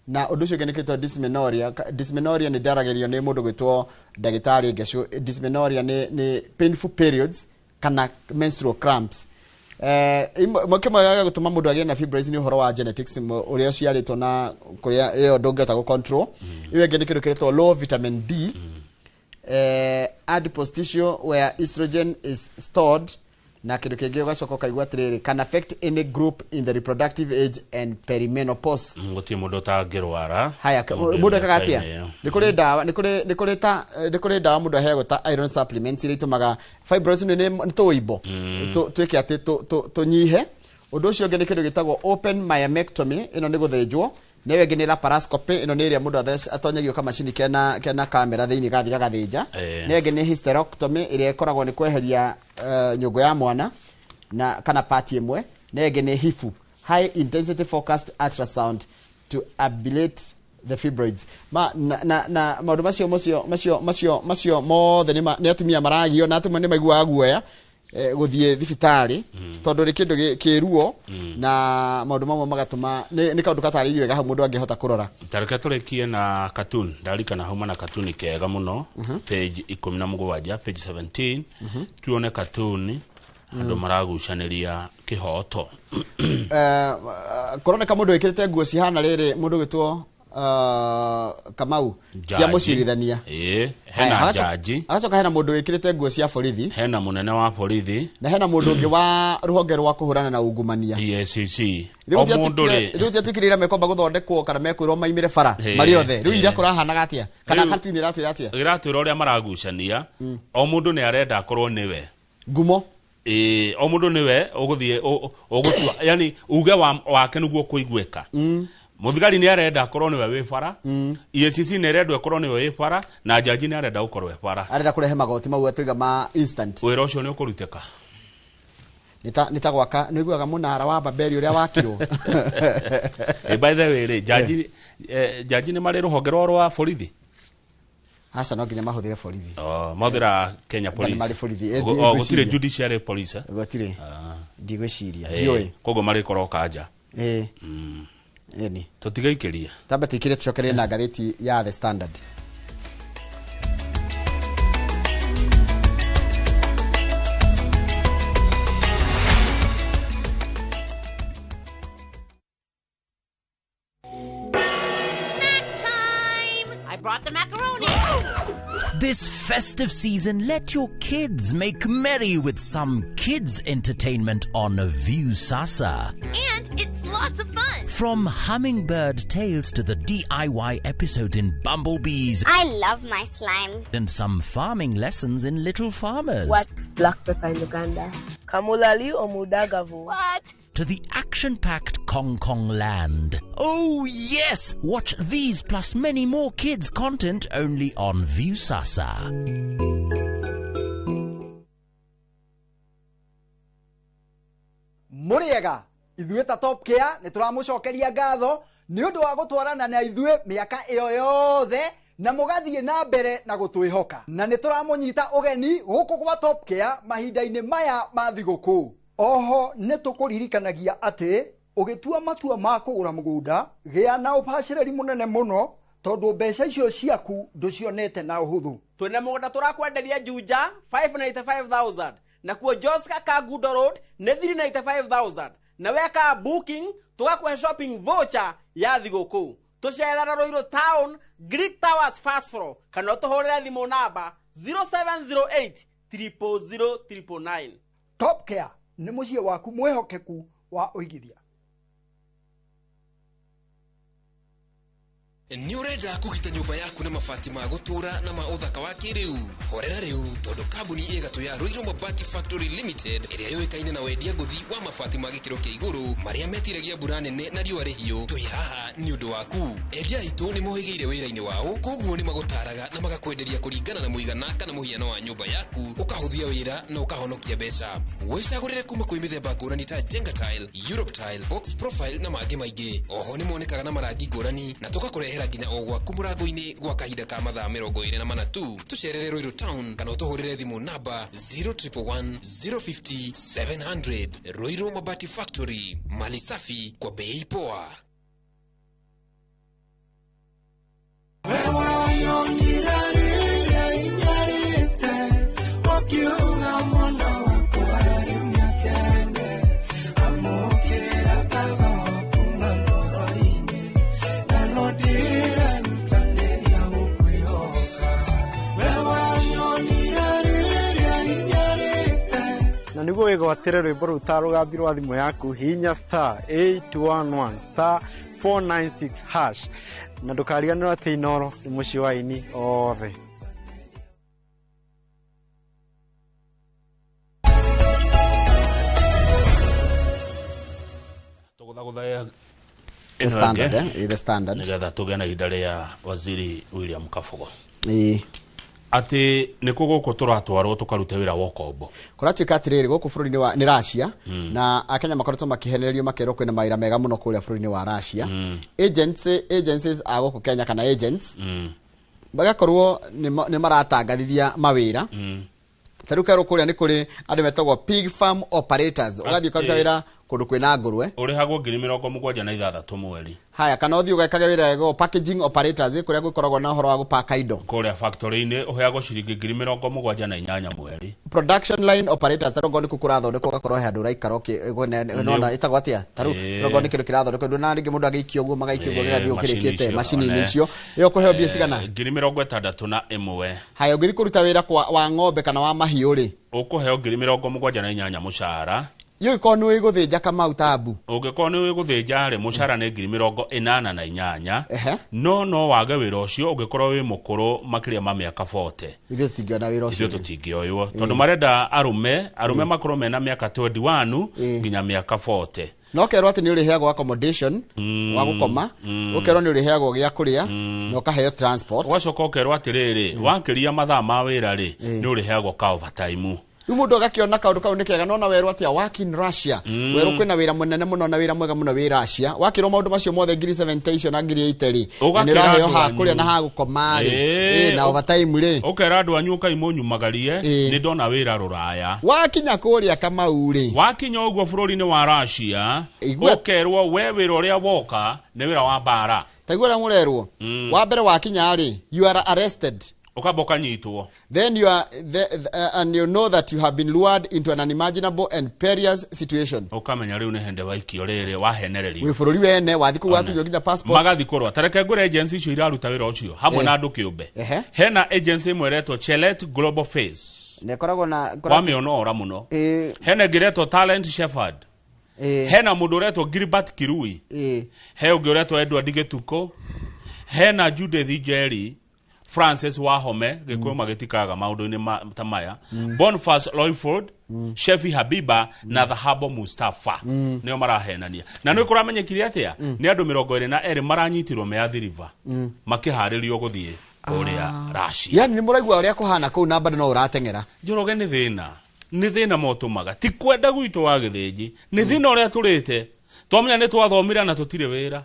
Speaker 1: na ũndũ ũcio ũngĩ nĩ kĩtwo dysmenorrhea. Dysmenorrhea nĩ ndaragĩrio nĩ mũndũ gwĩtwo ndagĩtarĩ Ngecũ. Dysmenorrhea nĩ painful periods kana menstrual cramps. Kĩmwe gĩa gũtũma mũndũ agĩe na fibroids nĩ ũhoro wa genetics, ũrĩa ũciarĩtwo na kũrĩa ĩyo ndũngĩhota gũ control. Ĩyo ĩngĩ nĩ kĩndũ kĩretwo low vitamin D, adipose tissue where estrogen is stored, na kĩndũ kĩngĩ ũgacoka ũkaigua atĩrĩrĩ, can affect any group in the reproductive age and perimenopause.
Speaker 2: Gũtirĩ mũndũ ũtangĩrwara.
Speaker 1: Haya, mũndũ ekaga atĩa? Nĩ kũrĩ ndawa, nĩ kũrĩ ndawa mũndũ aheagwo ta iron supplements iria itũmaga fibroids nĩ tũimbo twĩke atĩ tũnyihe. Ũndũ ũcio ũngĩ nĩ kĩndũ gĩtagwo open myomectomy, ĩno nĩ gũthĩnjwo. Na ĩyo ĩngĩ nĩ laparoscopy, ĩno nĩ ĩrĩa mũndũ atonyagio kamacini kena kamera thĩinĩ gathiĩ gagathĩnja. Na ĩyo ĩngĩ nĩ hysterectomy, ĩrĩa ĩkoragwo nĩ kweheria nyũngũ ya mwana na kana part ĩmwe. Na ĩyo ĩngĩ nĩ HIFU, high intensity focused ultrasound to ablate the fibroids. Na maũndũ macio mothe nĩ atumia maragio, na atumia nĩ maiguaga guoya gũthiĩ thibitarĩ tondũ nĩ kĩndũ kĩruo na maũndũ mamwe magatũma nĩ kaũndũ gatarĩirio wega hau mũndũ angĩhota kũrora.
Speaker 2: Tareke tũrĩkie na cartoon, ndarikana hauma na cartoon kega mũno, page 17, page 17, tuone cartoon andũ maragucanĩria kĩhoto.
Speaker 1: Kũroneka mũndũ wĩkĩrĩte nguo cihana rĩrĩ, mũndũ gwĩtwo Kamau cia mũcirithania.
Speaker 2: Hena jaji,
Speaker 1: agacoka hena mũndũ wĩkĩrĩte nguo cia borithi,
Speaker 2: hena mũnene wa borithi,
Speaker 1: na hena mũndũ ũngĩ wa rũhonge rwa kũhũrana na ungumania
Speaker 2: EACC.
Speaker 1: O mũndũ rĩ, rĩu tiatukire mekomba gũthondekwo kana mekwĩrwo maimĩre bara marĩ othe. Rĩu ira kũrahanaga atĩa? Kana cartoon ĩratwĩra atĩa?
Speaker 2: Ĩratwĩra ũrĩa maragucania, o mũndũ nĩ arenda akorwo nĩwe
Speaker 1: ngumo.
Speaker 2: O mũndũ nĩwe ũgũthiĩ ũgũtua, yani uge wake nĩguo kũiguĩka. Mũthigari nĩ arenda akorwo nĩwe wĩ bara, EACC nĩ arendwo akorwo nĩwe wĩ bara, na jaji nĩ arenda gũkorwo e bara.
Speaker 1: Arenda kũrehe magoti mau atuiga ma instant.
Speaker 2: Wĩra ũcio nĩ ũkũrutĩka.
Speaker 1: Nĩ ta gwaka, nĩ ũiguaga mũnara wa Babeli ũrĩa wakirwo.
Speaker 2: By the way rĩ, jaji nĩ marĩ rũhonge rwao rwa borithi?
Speaker 1: Aca, no nginya mahũthĩre borithi.
Speaker 2: Mahũthĩra Kenya Police.
Speaker 1: Marĩ borithi.
Speaker 2: Gũtirĩ judiciary police.
Speaker 1: Gũtirĩ. Ndigwĩciria. Ndiũĩ.
Speaker 2: Koguo marĩkorwo kanja.
Speaker 1: Eni.
Speaker 2: Tũtigaikĩria.
Speaker 1: Tamba tuikĩrie tũcokererie na ngathĩti ya The Standard.
Speaker 3: Snack time! I brought the macaroni.
Speaker 4: This festive season, let your kids make merry with some kids entertainment on Viusasa.
Speaker 3: And it's lots of fun.
Speaker 4: From Hummingbird Tales to the DIY episodes in Bumblebees.
Speaker 5: I love my slime.
Speaker 4: And some farming lessons in Little Farmers.
Speaker 6: What's black pepper in Uganda?
Speaker 7: Kamulali or Mudagavu?
Speaker 3: What?
Speaker 4: to the action-packed Kong Kong Land. Oh yes! Watch these plus many more kids content only on Viusasa.
Speaker 5: Mũrĩega ithuĩ ta Top Care nĩ tũramũcokeria ngatho nĩ ũndũ wa gũtwarana na ithuĩ mĩaka ĩyo yothe na mũgathiĩ na mbere na gũtwĩhoka, na nĩ tũramũnyita ũgeni gũkũ gwa Top Care mahinda-inĩ maya ma thigũkũ. Oho nĩ tũkũririkanagia atĩ ũgĩtua matua ma kũgũra mũgũnda gĩa na ũbacĩrĩri mũnene mũno tondũ mbeca icio ciaku ndũcionete na ũhũthũ.
Speaker 6: Twĩna mũgũnda tũrakwenderia Juja 595,000 na kuo Joska Kangundo Road nĩ 395,000 na weka booking tũgakũhe shopping voucher ya thigũkũ. Tũcerera Ruiru Town Greek Towers first floor kana ũtũhũrĩre thimũ namba 0708 000 999.
Speaker 5: Top Care nĩ mũciĩ waku mwĩhokeku wa ũigithia.
Speaker 7: Nĩ ũrenda kũgita nyũmba yaku na mabati ma gũtũũra na ma ũthaka wa kĩrĩu? Horera rĩu tondũ kambuni ĩgatũ ya Ruiru Mabati Factory Limited ĩrĩa yũĩkaine na wendia ngũthi wa mabati ma gĩkĩro kĩa igũrũ marĩa metiragia mbura nene na riũa rĩhiũ, twĩ haha nĩ ũndũ waku. Endia aitũ nĩ mohĩgĩire wĩra-inĩ wao, koguo nĩ magũtaraga na magakwenderia kũringana na mũigana kana mũhiano wa nyũmba yaku, ũkahũthia wĩra na ũkahonokia mbeca. Wĩcagũrĩre kuma kwĩ mĩthemba ngũrani ta Jenga Tile, Europe Tile, Box Profile na mangĩ maingĩ. Oho nĩ monekaga na marangi ngũrani na tũgakũrehera nginya o gwaku mũrango-inĩ gwa kahinda ka mathaa 24 tu. Tũcerere Ruiru Town kana ũtũhũrĩre thimũ namba 0111 050 700. Ruiru Mabati Factory, mali safi kwa bei poa.
Speaker 8: Na nĩguo wĩgwatĩre rwĩmbo rũu ta rũgambi rwa thimũ yaku, hihinya star 811 star 496 hash, na ndũkariganĩrwo atĩ Inooro nĩ mũciĩ wa aini othe.
Speaker 2: Tũgũthagũtha
Speaker 1: The Standard, eh? The Standard.
Speaker 2: Nĩgetha tũgĩe na ihinda rĩa Waziri William Kabogo.
Speaker 1: Ĩĩ.
Speaker 2: Atĩ nĩkuo gũkũ tũratwarwo tũkarute wĩra wa ũkombo.
Speaker 1: Kũratuĩka atĩrĩrĩ gũkũ bũrũri-inĩ wa nĩ Russia, na Akenya makoretwo makĩhenererio makerwo kwĩna mawĩra mega mũno kũrĩa bũrũri-inĩ wa Russia. Agencies a gũkũ Kenya kana agents magakorwo nĩ maratangathithia mawĩra. Ta rĩu kerwo kũrĩa nĩ kũrĩ andũ metagwo pig farm operators, ũgathiĩ ũkaruta wĩra kũndũ kwĩna ngũrwe,
Speaker 2: ũrĩhagwo 76,000 mweri.
Speaker 1: Haya, kana ũthiĩ ũgekage wĩra wegwo packaging operators kũrĩa gwĩkoragwo na ũhoro wa gũpaka indo
Speaker 2: kũrĩa factory-inĩ, ũheagwo ciringi 78,000 mweri.
Speaker 1: Production line operators, ta rĩu nĩkuo kũrathondekwo, ũgakorwo he handũ ũraikara nona ĩtagwo atĩa, ta rĩu okorwo nĩ kĩndũ kĩrathondekwo, ndũna rĩngĩ mũndũ agĩikio ũguo magaikio ũguo gĩgathiĩ ũkĩrĩkĩte macini-inĩ icio, ĩyo ũkũheo mbia cigana?
Speaker 2: 61.
Speaker 1: Haya, ũngĩthiĩ kũruta wĩra wa ng'ombe kana wa mahiũ rĩ,
Speaker 2: ũkũheo 78,000 mũcara.
Speaker 1: Yũ ĩkorwo nĩ ũĩ gũthĩnja Kamau Tabu.
Speaker 2: Ũngĩkorwo nĩ ũĩ gũthĩnja rĩ, mũcara nĩ 88,000. No wage wĩra ũcio ũngĩkorwo wĩ mũkũrũ makĩria ma mĩaka 40.
Speaker 1: Ithuĩ tũtingĩona wĩra ũcio.
Speaker 2: Ithuĩ tũtingĩoywo tondũ marenda arũme makorwo mena mĩaka 21 nginya mĩaka 40.
Speaker 1: No ũkerwo atĩ nĩ ũrĩheagwo accommodation wa gũkoma, ũkerwo nĩ ũrĩheagwo gĩa kũrĩa na ũkaheo transport.
Speaker 2: Ũgacoka ũkerwo atĩrĩrĩ, wakĩria mathaa ma wĩra rĩ, nĩ ũrĩheagwo ka overtime.
Speaker 1: Rĩu mũndũ agakĩona kaũndũ kau nĩ kega, nona werwo atĩa work in Russia, werwo kwĩna wĩra mũnene mũno na wĩra mwega mũno wĩ Russia, wakĩrwo maũndũ macio mothe 70,000 icio na 80,000 rĩ, na nĩ ũraheo ha kũrĩa na ha gũkoma rĩ, na overtime rĩ,
Speaker 2: ũkera andũ anyu ũkai mũnyumagarie, nĩ ndona wĩra rũraya.
Speaker 1: Wakinya kũrĩa Kamau rĩ,
Speaker 2: wakinya ũguo bũrũri-inĩ wa Russia, ũkerwo we wĩra ũrĩa woka nĩ wĩra wa mbara.
Speaker 1: Taigua ũrĩa mũrerwo, wa mbere wakinya rĩ, you are arrested.
Speaker 2: Ũkamba ũkanyitwo.
Speaker 1: Then you are and you know that you have been lured into an unimaginable and perilous situation.
Speaker 2: Ũkamenya rĩu nĩ hĩndĩ waikio rĩrĩ wahenererio.
Speaker 1: Wĩ bũrũri wene wathiĩ kũu watunywo nginya passport.
Speaker 2: Magathiĩ kũrũa. Ta reke ngwĩre agency icio iraruta wĩra ũcio hamwe na andũ kĩũmbe. Hena agency ĩmwe ĩretwo Chelet Global Face.
Speaker 1: Na ĩkoragwo na
Speaker 2: wamĩona ora mũno. Hena ĩngĩ ĩretwo Talent Shepherd. Hena mũndũ ũretwo Gilbert Kirui. He ũngĩ ũretwo Edward Gĩtukũ. Hena Judith Njeri. Francis Wahome Gĩkũyũ magĩtikaga maũndũ-inĩ ta maya, Boniface Loyford, Shefi Habiba na Dhahabo Mustafa nĩo marahenania. Na nĩ kũramenyekire atĩa nĩ andũ 22 maranyitirwo me Athi River makĩharĩrio gũthiĩ kũrĩa Russia.
Speaker 1: Yani nĩ mũraigua ũrĩa kũhana kũu na bado no ũrateng'era.
Speaker 2: Njoroge nĩ thĩna, nĩ thĩna motũmaga ti kwenda gwitũ wa gĩthĩnji, nĩ thĩna ũrĩa tũrĩte twamenya nĩ twathomire na tũtirĩ wĩra,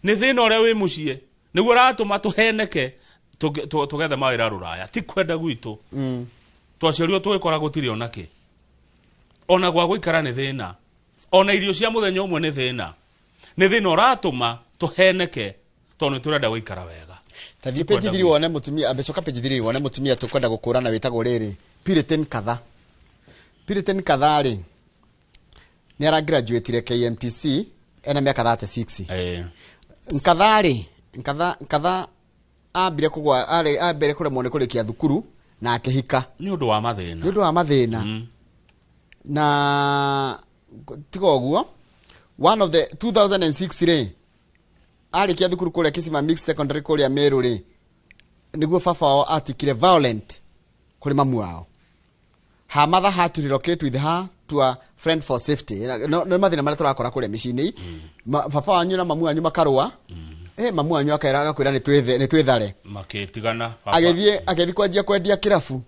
Speaker 2: nĩ thĩna ũrĩa wĩ mũciĩ nĩguo ũratũma tũheneke tũgethe mawĩra rũraya, ti kwenda gwitũ. Twaciarirwo tũgĩkora gũtirĩ ona kĩ, ona gwa gũikara nĩ thĩna, ona irio cia mũthenya ũmwe nĩ thĩna, nĩ thĩna ũratũma tũheneke tondũ nĩ tũrenda gũikara wega.
Speaker 1: Tathiĩ page 3 wone mũtumia, ambecoka page 3 wone mũtumia tũkwenda gũkũrana wĩtagwo rĩrĩ Piriton Katha. Piriton Katha rĩ nĩ aragraduatire KMTC ena mĩaka 36. Nkatha rĩ, Nkatha ambire kũgwa, ambire kũremwo nĩ kũrĩkia thukuru na akĩhika
Speaker 2: nĩ ũndũ wa mathĩna,
Speaker 1: nĩ ũndũ wa mathĩna. Na tiga ũguo, one of the 2006 rĩ arĩkia thukuru kũrĩa Kisima Mixed Secondary kũrĩa Meru rĩ, nĩguo baba wao atuĩkire violent kũrĩ mamu wao. Her mother had to relocate with her to a friend for safety. No mathĩna marĩa tũrakora kũrĩa mĩciĩ-inĩ, baba wanyu na mamu wanyu makarũa, mamu wanyu akaira agakwĩra nĩ twĩthare,
Speaker 2: makĩtigana,
Speaker 1: agĩthiĩ kwanjia kwendia kĩrabu.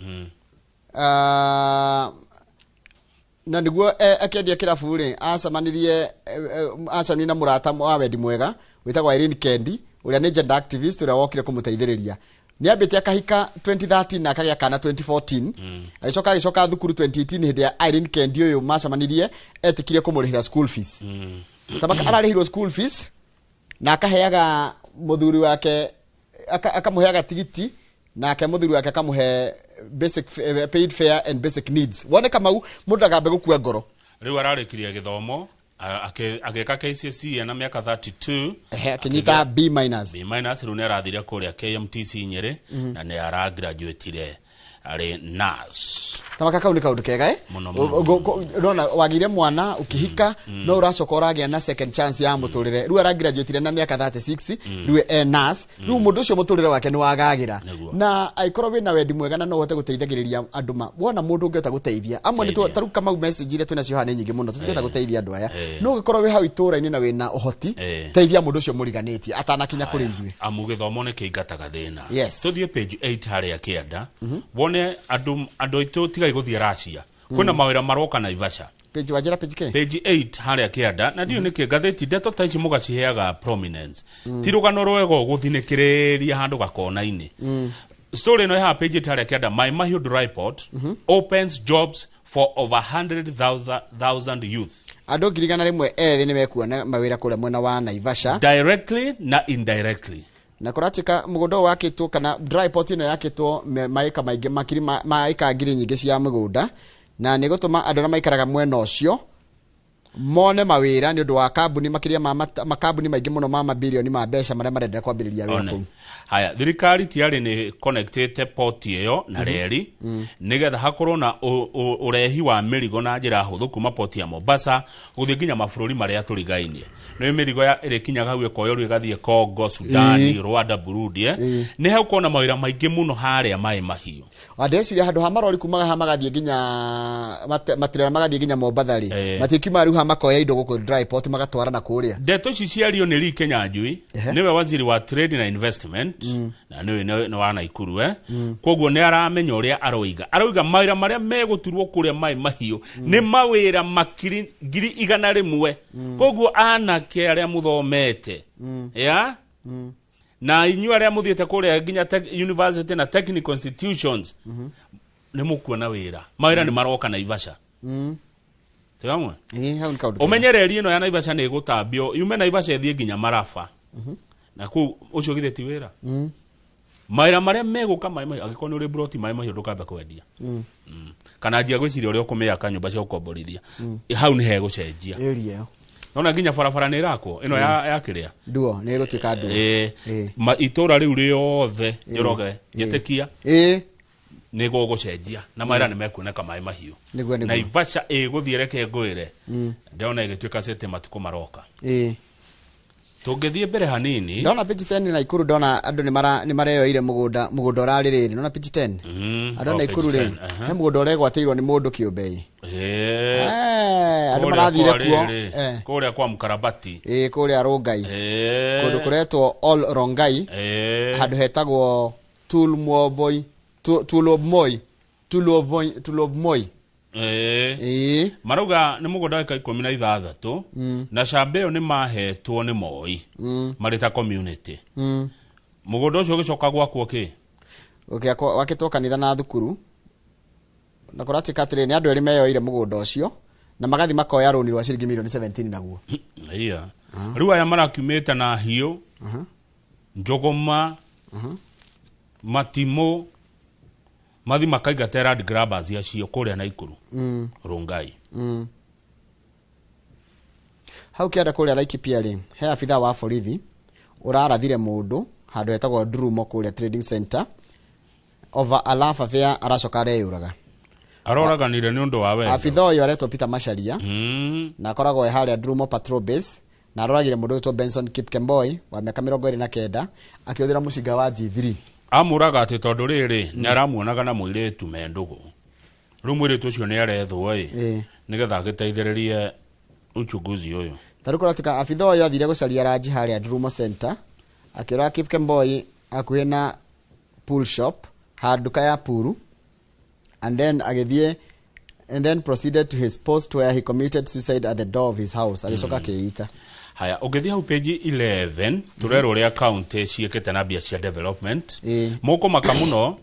Speaker 1: Na nĩguo akĩendia kĩrabu rĩ, acemanirie na mũrata wa wendi mwega wĩtagwo Irene Kendi, ũrĩa nĩ gender activist ũrĩa wokire kũmũteithĩrĩria. Nĩ ambĩte akahika 2013 na akagĩa kana 2014. Agĩcoka agĩcoka thukuru 2018 hĩndĩ ya Irene Kendi ũyũ macemanirie etĩkirie kũmũrĩhĩra school fees. Tabaka ararĩhirwo school fees na akaheaga mũthuri wake, akamũheaga tigiti, nake mũthuri wake akamũhe basic paid fare and basic needs. Wone Kamau mũndũ agambe gũkua ngoro.
Speaker 2: Rĩu ararĩkirie gĩthomo agĩka KCSE na mĩaka 32,
Speaker 1: akĩnyita B minus.
Speaker 2: B minus. Rĩu nĩ arathire kũrĩa KMTC Nyĩrĩ na nĩ aragraduatire arĩ nurse.
Speaker 1: Tamaka kau nĩ kaũndũ kega nona wagĩire mwana ũkĩhika no ũracoka ũragĩa na second chance ya mũtũrĩre. Rĩu aragraduatire na mĩaka 36, rĩu e nurse. Rĩu mũndũ ũcio mũtũrĩre wake nĩ wagagĩra, na angĩkorwo wĩna wendi mwega na no ũhote gũteithagĩrĩria andũ ma wona mũndũ ũngĩhota gũteithia amwe nĩ tarĩu Kamau message iria twĩnacio haha nĩ nyingĩ mũno, tũtingĩhota gũteithia andũ aya, no ũngĩkorwo wĩ hau itũũra-inĩ na wĩna ũhoti, teithia mũndũ ũcio mũriganĩtie atanakinya kũrĩ ithuĩ.
Speaker 2: Amu gĩthomo nĩ kĩingataga thĩna.
Speaker 1: Yes.
Speaker 2: Tũthiĩ page 8 harĩa kĩanda wone andũ aitũ tigai gũthiĩ Russia, kwĩna mawĩra maroka Naivasha.
Speaker 1: Page wajira page ke?
Speaker 2: Page 8 harĩa kĩanda na ndiũ nĩkĩ ngathĩti ndeto ta ici mũgaciheaga prominence, ti rũgano rwega ũgũthinĩkĩrĩria handũ gakona-inĩ. Story ĩno ĩhaha page 8 harĩa kĩanda, Mai Mahiũ Dry Port opens jobs for over 100,000 youth.
Speaker 1: Andũ 100,000 ethĩ nĩ mekuona mawĩra kũrĩa mwena wa Naivasha,
Speaker 2: directly na indirectly.
Speaker 1: Na kũratuĩka mũgũnda ũyũ wakĩtwo kana dry port ĩno yakĩtwo maĩka maingĩ makiri maĩka ngiri nyingĩ cia mũgũnda, na nĩ gũtũma andũ arĩa maikaraga mwena ũcio mone mawĩra nĩ ũndũ wa kambuni makĩria ma makambuni maingĩ mũno ma mabilioni ma mbeca marĩa marenda kwambĩrĩria wĩra kũu.
Speaker 2: Haya, thirikari tiarĩ nĩ connectĩte port ĩyo na reri nĩgetha hakorwo na ũrehi wa mĩrigo na njĩra hũthũ kuma port ya Mombasa gũthiĩ nginya mabũrũri marĩa tũrigainie. Nĩ mĩrigo ĩrĩkinyaga hau ĩkoyorwo ĩgathiĩ Congo, Sudan, Rwanda, Burundi. Nĩ hegũkorwo na mawĩra maingĩ mũno harĩa Maĩ Mahiũ.
Speaker 1: Ndĩreciria handũ ha marori kumaga ha magathiĩ nginya matirera magathiĩ nginya Mombatha rĩ, matikiuma rĩu ha makoya indo gũkũ dry port magatwara na kũrĩa.
Speaker 2: Ndeto ici ciario nĩ Lee Kinyanjui, nĩwe waziri wa trade na investment, na nĩwe nĩ wa Naikuru koguo nĩ aramenya ũrĩa aroiga. Aroiga mawĩra marĩa megũturwo kũrĩa Maĩ Mahiũ nĩ mawĩra makiri 100,000. Koguo anake arĩa mũthomete ya na inyuĩ arĩa mũthiĩte kũrĩa nginya university na technical institutions nĩ mũkuona wĩra. Mawĩra nĩ maroka Naivasha. Tigamwe? Ũmenyereri ĩno ya Naivasha nĩ ĩgũtambio yume Naivasha ĩthiĩ nginya Maraba. Na kũu ũcio githĩ ti wĩra. Mawĩra marĩa megũka Maĩ Mahiũ, angĩkorwo nĩ ũrĩ broti Maĩ Mahiũ ndũkambe kwendia. Kana anjia gwĩciria ũrĩa ũkũmĩaka nyũmba cia gũkomborithia. Hau nĩ hegũcenjia. Nona nginya barabara nĩ ĩrakwo ĩno ya kĩrĩa
Speaker 1: nduo nĩ ĩgũtuĩka nduo.
Speaker 2: Itũra rĩu rĩothe Njoroge njĩtĩkia nĩ gũgũcenjia na mawĩra nĩ mekuoneka Maĩ Mahiũ. Naivasha ĩgũthiĩ reke ngwĩre ndĩrona ĩgĩtuĩka city matukũ maroka. Tũngĩthiĩ mbere hanini.
Speaker 1: Ndona page 10 Naikuru, ndona andũ nĩ mareyoire mũgũnda, mũgũnda ũrarĩ rĩrĩ, ndona page 10. Andũ a
Speaker 2: Oh,
Speaker 1: Naikuru
Speaker 2: page
Speaker 1: rĩ,
Speaker 2: 10, aha.
Speaker 1: he mũgũnda ũregwatĩirwo nĩ mũndũ kĩũmbe. Andũ
Speaker 2: Kũrĩa
Speaker 1: marathire
Speaker 2: kwa
Speaker 1: kuo.
Speaker 2: rĩrĩ, kũrĩa kwa Mkarabati.
Speaker 1: Ĩ, kũrĩa Rongai, kũndũ kũretwo Ol Rongai, handũ hetagwo Tulmoboi, Tulobmoi, Tulobmoi, Tulobmoi. Ĩ.
Speaker 2: Marauga nĩ mũgũnda wa ĩka 16, na camba ĩyo nĩ mahetwo nĩ Moi marĩ ta community. Mũgũnda ũcio ũgĩcoka gwakwo kĩ?
Speaker 1: Ũgĩakwo, wakĩtwo kanitha na thukuru, na kũratuĩka atĩrĩrĩ, nĩ andũ erĩ meyoire mũgũnda ũcio na magathi makoya rũni rwa ciringi mirioni 17 naguo.
Speaker 2: Iya, rĩu aya marakiumĩte na hiũ, njũgũma, matimũ, mathi makaingata land grabbers acio kũrĩa Naikuru, Rongai.
Speaker 1: Hau kĩanda kũrĩa Laikipia rĩ, he abithaa wa borithi ũrarathire mũndũ handũ hetagwo Ndurumo kũrĩa trading center over a love affair, aracoka areyũraga.
Speaker 2: Aroraganire nĩ ũndũ wa wendo.
Speaker 1: Abithaa ũyũ aretwo Peter Macharia na akoragwo e harĩa Ndurumo patrol base, na aroragire mũndũ wĩtwo Benson Kipkemboi wa mĩaka 29 akĩhũthĩra mũcinga wa G3.
Speaker 2: Amũraga atĩ tondũ rĩrĩ, nĩ aramuonaga na mũirĩtu me ndũgũ. Rĩu mũirĩtu ũcio nĩ arethwo ĩ, nĩgetha agĩteithĩrĩrie uchunguzi ũyũ.
Speaker 1: Tarĩu kũratuĩka abithaa ũyũ athire gũcaria ranji harĩa Ndurumo center, akĩũraga Kipkemboi hakuhĩ na pool shop, ha nduka ya puru, and then agĩthiĩ and then proceeded to his post where he committed suicide at the door of his house, agĩcoka akĩita.
Speaker 2: Haya, ũngĩthiĩ hau page 11, tũrerwo ũrĩa county ciĩkĩte na mbia cia development. Mũkũmaka mũno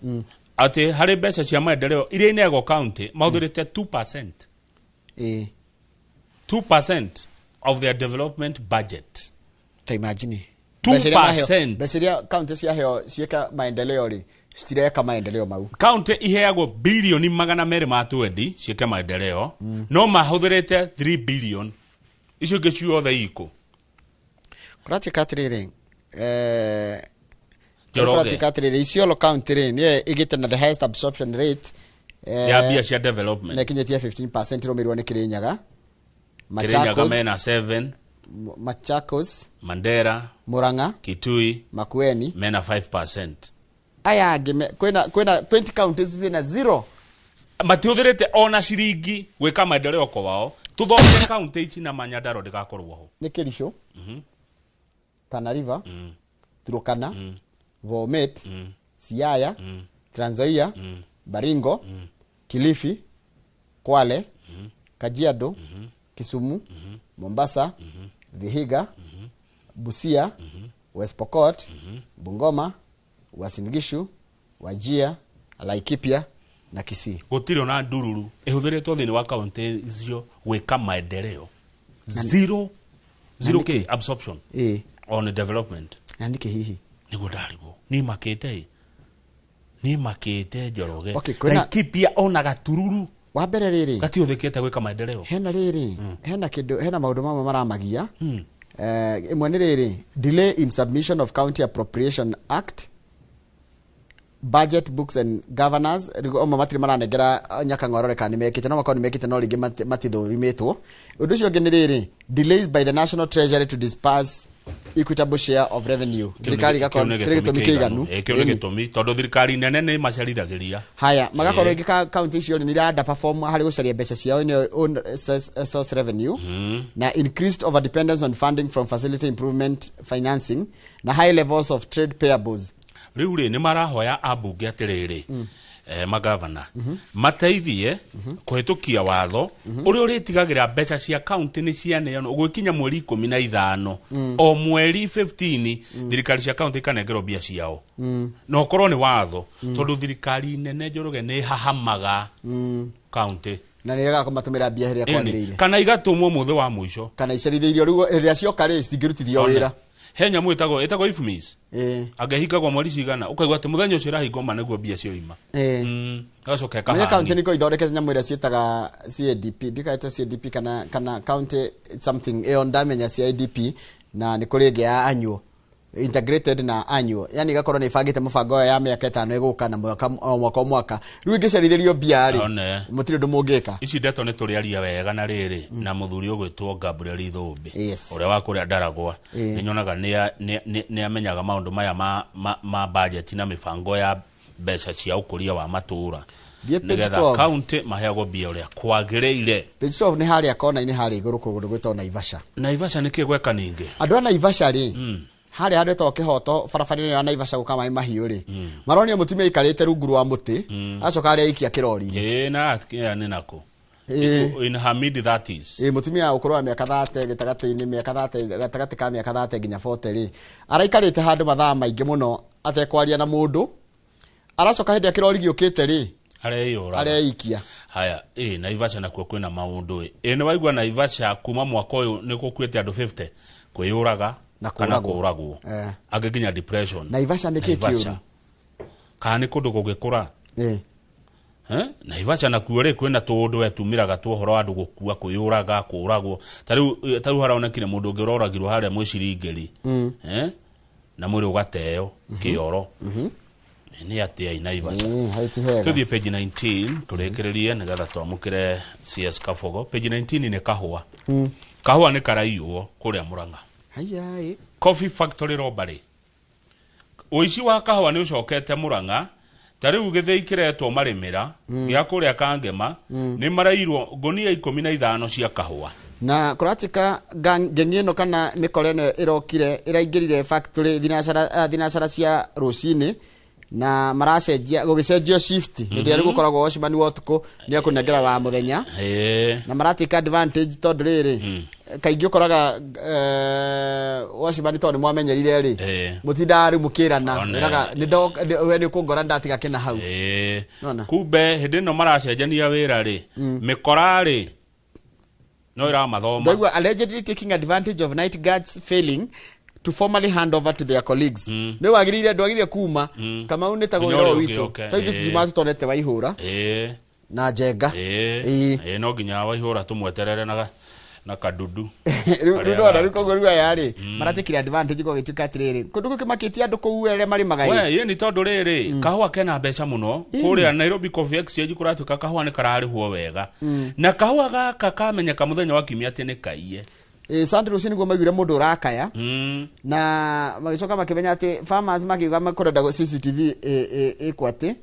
Speaker 2: atĩ harĩ mbeca cia maendeleo iria ineagwo county, mahũthĩrĩte 2%. 2% of their development budget.
Speaker 1: Ta imagine.
Speaker 2: 2%.
Speaker 1: Mbeca iria county ciaheo ciĩka maendeleo rĩ, citireka maendeleo mau.
Speaker 2: County iheagwo bilioni 220 ciĩke maendeleo, no mahũthĩrĩte 3 billion. Icio ingĩ ciothe ikũ?
Speaker 1: Kũratuĩka atĩrĩrĩ,
Speaker 2: Njoroge.
Speaker 1: kũratuĩka atĩrĩrĩ, Isiolo county rĩ, nĩyo ĩgĩte na the highest absorption rate
Speaker 2: ya mbia cia development.
Speaker 1: Na ĩkinyĩtie 15%, ĩrũmĩrĩirwo nĩ Kirinyaga,
Speaker 2: Kirinyaga
Speaker 1: Machakos,
Speaker 2: mena 7.
Speaker 1: Machakos,
Speaker 2: Mandera,
Speaker 1: Murang'a,
Speaker 2: Kitui,
Speaker 1: Makueni.
Speaker 2: Mena 5%.
Speaker 1: Aya angĩ kwĩna 20 counties zina zero.
Speaker 2: Matihũthĩrĩte ona ciringi gwĩka maendeleo kwao. Tũthomere county ici na Manyandaro ndĩgakorwo ho.
Speaker 1: Nĩ Kericho, Tana River, Turkana, Bomet, Siaya, Trans Nzoia, Baringo, Kilifi, Kwale, Kajiado, Kisumu, Mombasa, Vihiga, Busia, West Pokot, Bungoma, Uasin Gishu, Wajir, Laikipia na Kisii.
Speaker 2: Gũtirĩ ona ndururu ĩhũthĩrĩtwo thĩinĩ wa county icio gwĩka maendeleo. Zero zero k absorption on development.
Speaker 1: Na nĩkĩ hihi?
Speaker 2: Nĩguo ndarigwo, niĩ makĩte ĩ, niĩ makĩte, Njoroge.
Speaker 1: Okay, kwĩna-
Speaker 2: Laikipia ona gatururu
Speaker 1: Wa mbere rĩrĩ,
Speaker 2: gatihũthĩkĩte gwĩka maendeleo.
Speaker 1: Hena rĩrĩ, hena kĩndũ, hena maũndũ mamwe maramagia. Ĩmwe nĩ rĩrĩ, delay in submission of County Appropriation Act budget books and governors. Rĩu amwe matirĩ maranengera nyakang'o kana nĩ mekĩte, no makorwo nĩ mekĩte, no rĩngĩ matithũrimĩtwo. Ũndũ ũcio ũngĩ nĩ rĩrĩ, delays by the National Treasury to disperse equitable share of revenue. Thirikari igakorwo kĩrĩ gĩtũmi kĩiganu.
Speaker 2: Kĩu nĩ gĩtũmi tondũ thirikari nene nĩ macerithagĩria.
Speaker 1: Haya, magakorwo rĩngĩ county icio nĩ ira underperform harĩ gũcaria mbeca ciao, nĩyo own source revenue, na increased over dependence on funding from facility improvement financing na high levels of trade payables.
Speaker 2: Rĩu rĩ, nĩ marahoya ambunge atĩrĩrĩ, magavana mateithie kũhĩtũkia watho ũrĩa ũrĩtigagĩra mbeca cia county nĩ cianeanwo gwĩkinya mweri 15 o mweri 15, thirikari cia county ikanengerwo mbia ciao, na ũkorwo nĩ watho, tondũ thirikari nene, Njoroge, nĩ hahamaga county.
Speaker 1: Na nĩ regaga kũmatũmĩra mbia hĩrĩa
Speaker 2: Ĩni,
Speaker 1: kwagĩrĩire.
Speaker 2: Kana igatũmwo mũthĩ wa mũico.
Speaker 1: Kana icerithĩirio, rĩu hĩrĩa cioka rĩ, citingĩrutithio wĩra.
Speaker 2: He nyamũ ĩtagwo IFMIS, angĩhingagwo mweri cigana, ũkaigua atĩ mũthenya ũcio ĩrahingwo ma nĩguo mbia cioima. Agacoka
Speaker 1: Menya county
Speaker 2: ĩkahangi.
Speaker 1: nĩko ithondekete nyamũ ĩrĩa ciĩtaga CADP, ndikaĩtwo CADP kana county something, ĩyo ndamenya CIDP, na nĩ kũrĩ ĩngĩ ya annual. Integrated na annual, yani igakorwo nĩ ĩbangĩte mũbango ya mĩaka 5 ĩgũka na mwaka o mwaka o mwaka. Rĩu ĩngĩcerithĩrio mbia rĩ,
Speaker 2: One.
Speaker 1: mũtirĩ ũndũ mũngĩka.
Speaker 2: Ici ndeto nĩ tũrĩaria wega na rĩrĩ na mũthuri ũgwĩtwo Gabriel Ithũmbi, ũrĩa wa kũrĩa Ndaragwa. Nĩ nyonaga nĩ amenyaga maũndũ maya ma budget na mĩbango ya mbeca cia ũkũria wa matũũra,
Speaker 1: Thiĩ page
Speaker 2: nĩgetha
Speaker 1: 12.
Speaker 2: kaunti maheagwo mbia ũrĩa kwagĩrĩire.
Speaker 1: Page 12 nĩ harĩa kona-inĩ harĩa igũrũ kũndũ gwĩtagwo Naivasha.
Speaker 2: Naivasha nĩkĩ gweka ningĩ?
Speaker 1: Andũ a Naivasha rĩ, harĩa handũ hetagwo Kĩhoto, barabara-inĩ ya Naivasha gũka maĩ mahiũ rĩ, maronio mũtumia aikarĩte rungu rwa mũtĩ, acoka arĩa aikia kĩrori-inĩ.
Speaker 2: Ĩĩ, na nĩ nakũ? In her mid 30s.
Speaker 1: Ĩĩ, mũtumia ũkũrũ wa mĩaka 30 gĩtagatĩ-inĩ, mĩaka 30, gatagatĩ ka mĩaka 30 nginya 40 rĩ, araikarĩte handũ mathaa maingĩ mũno atekwaria na mũndũ, aracoka hĩndĩ ĩrĩa kĩrori gĩũkĩte rĩ,
Speaker 2: areyũraga.
Speaker 1: Areikia.
Speaker 2: Haya, ĩ Naivasha nakuo kwĩna maũndũ. Ĩ nĩ waigua Naivasha kuma mwaka ũyũ nĩ gũkuĩte andũ 50 kwĩyũraga
Speaker 1: na
Speaker 2: kana
Speaker 1: kũragwo.
Speaker 2: Kũragwo, angĩ nginya depression.
Speaker 1: Naivasha nĩ kĩ
Speaker 2: Naivasha.
Speaker 1: kĩũru?
Speaker 2: Kana nĩ kũndũ gũgĩkũra. Eh? Naivasha nakuo rĩ, kwĩna tũũndũ we tumĩraga tu ũhoro wa andũ gũkua, kwĩyũraga, kũragwo. Ta rĩu haronekire mũndũ ũngĩ ũroragirwo harĩa mwĩciringĩri, eh? Na mwĩrĩ ũgateo kĩoro. Nĩ atĩa Naivasha?
Speaker 1: Hau ti hega.
Speaker 2: Tuthiĩ page 19 tũrĩkĩrĩrie nĩgetha twamũkĩre CS Kabogo. Page 19 nĩ kahũa. Kahũa nĩ karaiywo kũrĩa Mũrang'a.
Speaker 1: Haya ĩ.
Speaker 2: Coffee Factory robbery, ũici wa kahũa nĩ ũcokete Mũrang'a. Ta rĩu gĩthĩi kĩretwo Marĩmĩra gĩa kũrĩa Kangema, nĩ marairwo ngũnia 15 cia kahũa.
Speaker 1: Na kũratuĩka ngengi ĩno kana mĩkora ĩno ĩrokire ĩraingĩrire factory thinacara cia rũcinĩ, na maracenjia gũgĩcenjio shift hĩndĩ ĩrĩa rĩu gũkoragwo watchman wa ũtukũ nĩ akũnengera wa mũthenya, na maratake advantage tondũ rĩrĩ, kaingĩ ũkoraga watchman tondũ nĩ mwamenyerire rĩ, mũtindaga rĩu mũkĩrana.
Speaker 2: One.
Speaker 1: Wĩraga we nĩ ũkũngora ndatiga kĩna hau. Nona.
Speaker 2: Kumbe hĩndĩ ĩno maracenjania wĩra rĩ, mĩkora rĩ no ĩramathoma.
Speaker 1: Ndaigua allegedly taking advantage of night guards failing to formally hand over to their colleagues. Nĩ wagĩrĩire, ndwagĩrĩire kuma Kamau nĩ ta
Speaker 2: Nginya
Speaker 1: wĩra
Speaker 2: ũrĩa ũngĩ
Speaker 1: witũ.
Speaker 2: ũke.
Speaker 1: Ta ithuĩ tũtiumaga tũtonete Waihũra na Njenga.
Speaker 2: Ĩĩ, no nginya Waihũra tũmweterere na kadudu.
Speaker 1: Rĩu
Speaker 2: Arĩa
Speaker 1: ndona rĩu
Speaker 2: gake.
Speaker 1: koguo rĩu aya rĩ maratikire advantage, gũgĩtuĩka atĩrĩrĩ, kũndũ gũkĩmakĩtie andũ kũu arĩa marĩmaga ĩ.
Speaker 2: We ĩ nĩ tondũ rĩrĩ, kahũa kena mbeca mũno kũrĩa Nairobi Coffee Exchange. Kũratuĩka kahũa nĩ kararĩhwo wega, na kahũa gaka kamenyeka mũthenya wa kiumia atĩ nĩ kaiye.
Speaker 1: Ĩ, Sunday rũciũ nĩguo maiguire mũndũ ũrakaya, na magĩcoka makĩmenya atĩ farmers makiuga makũrenda CCTV ĩkwo atĩ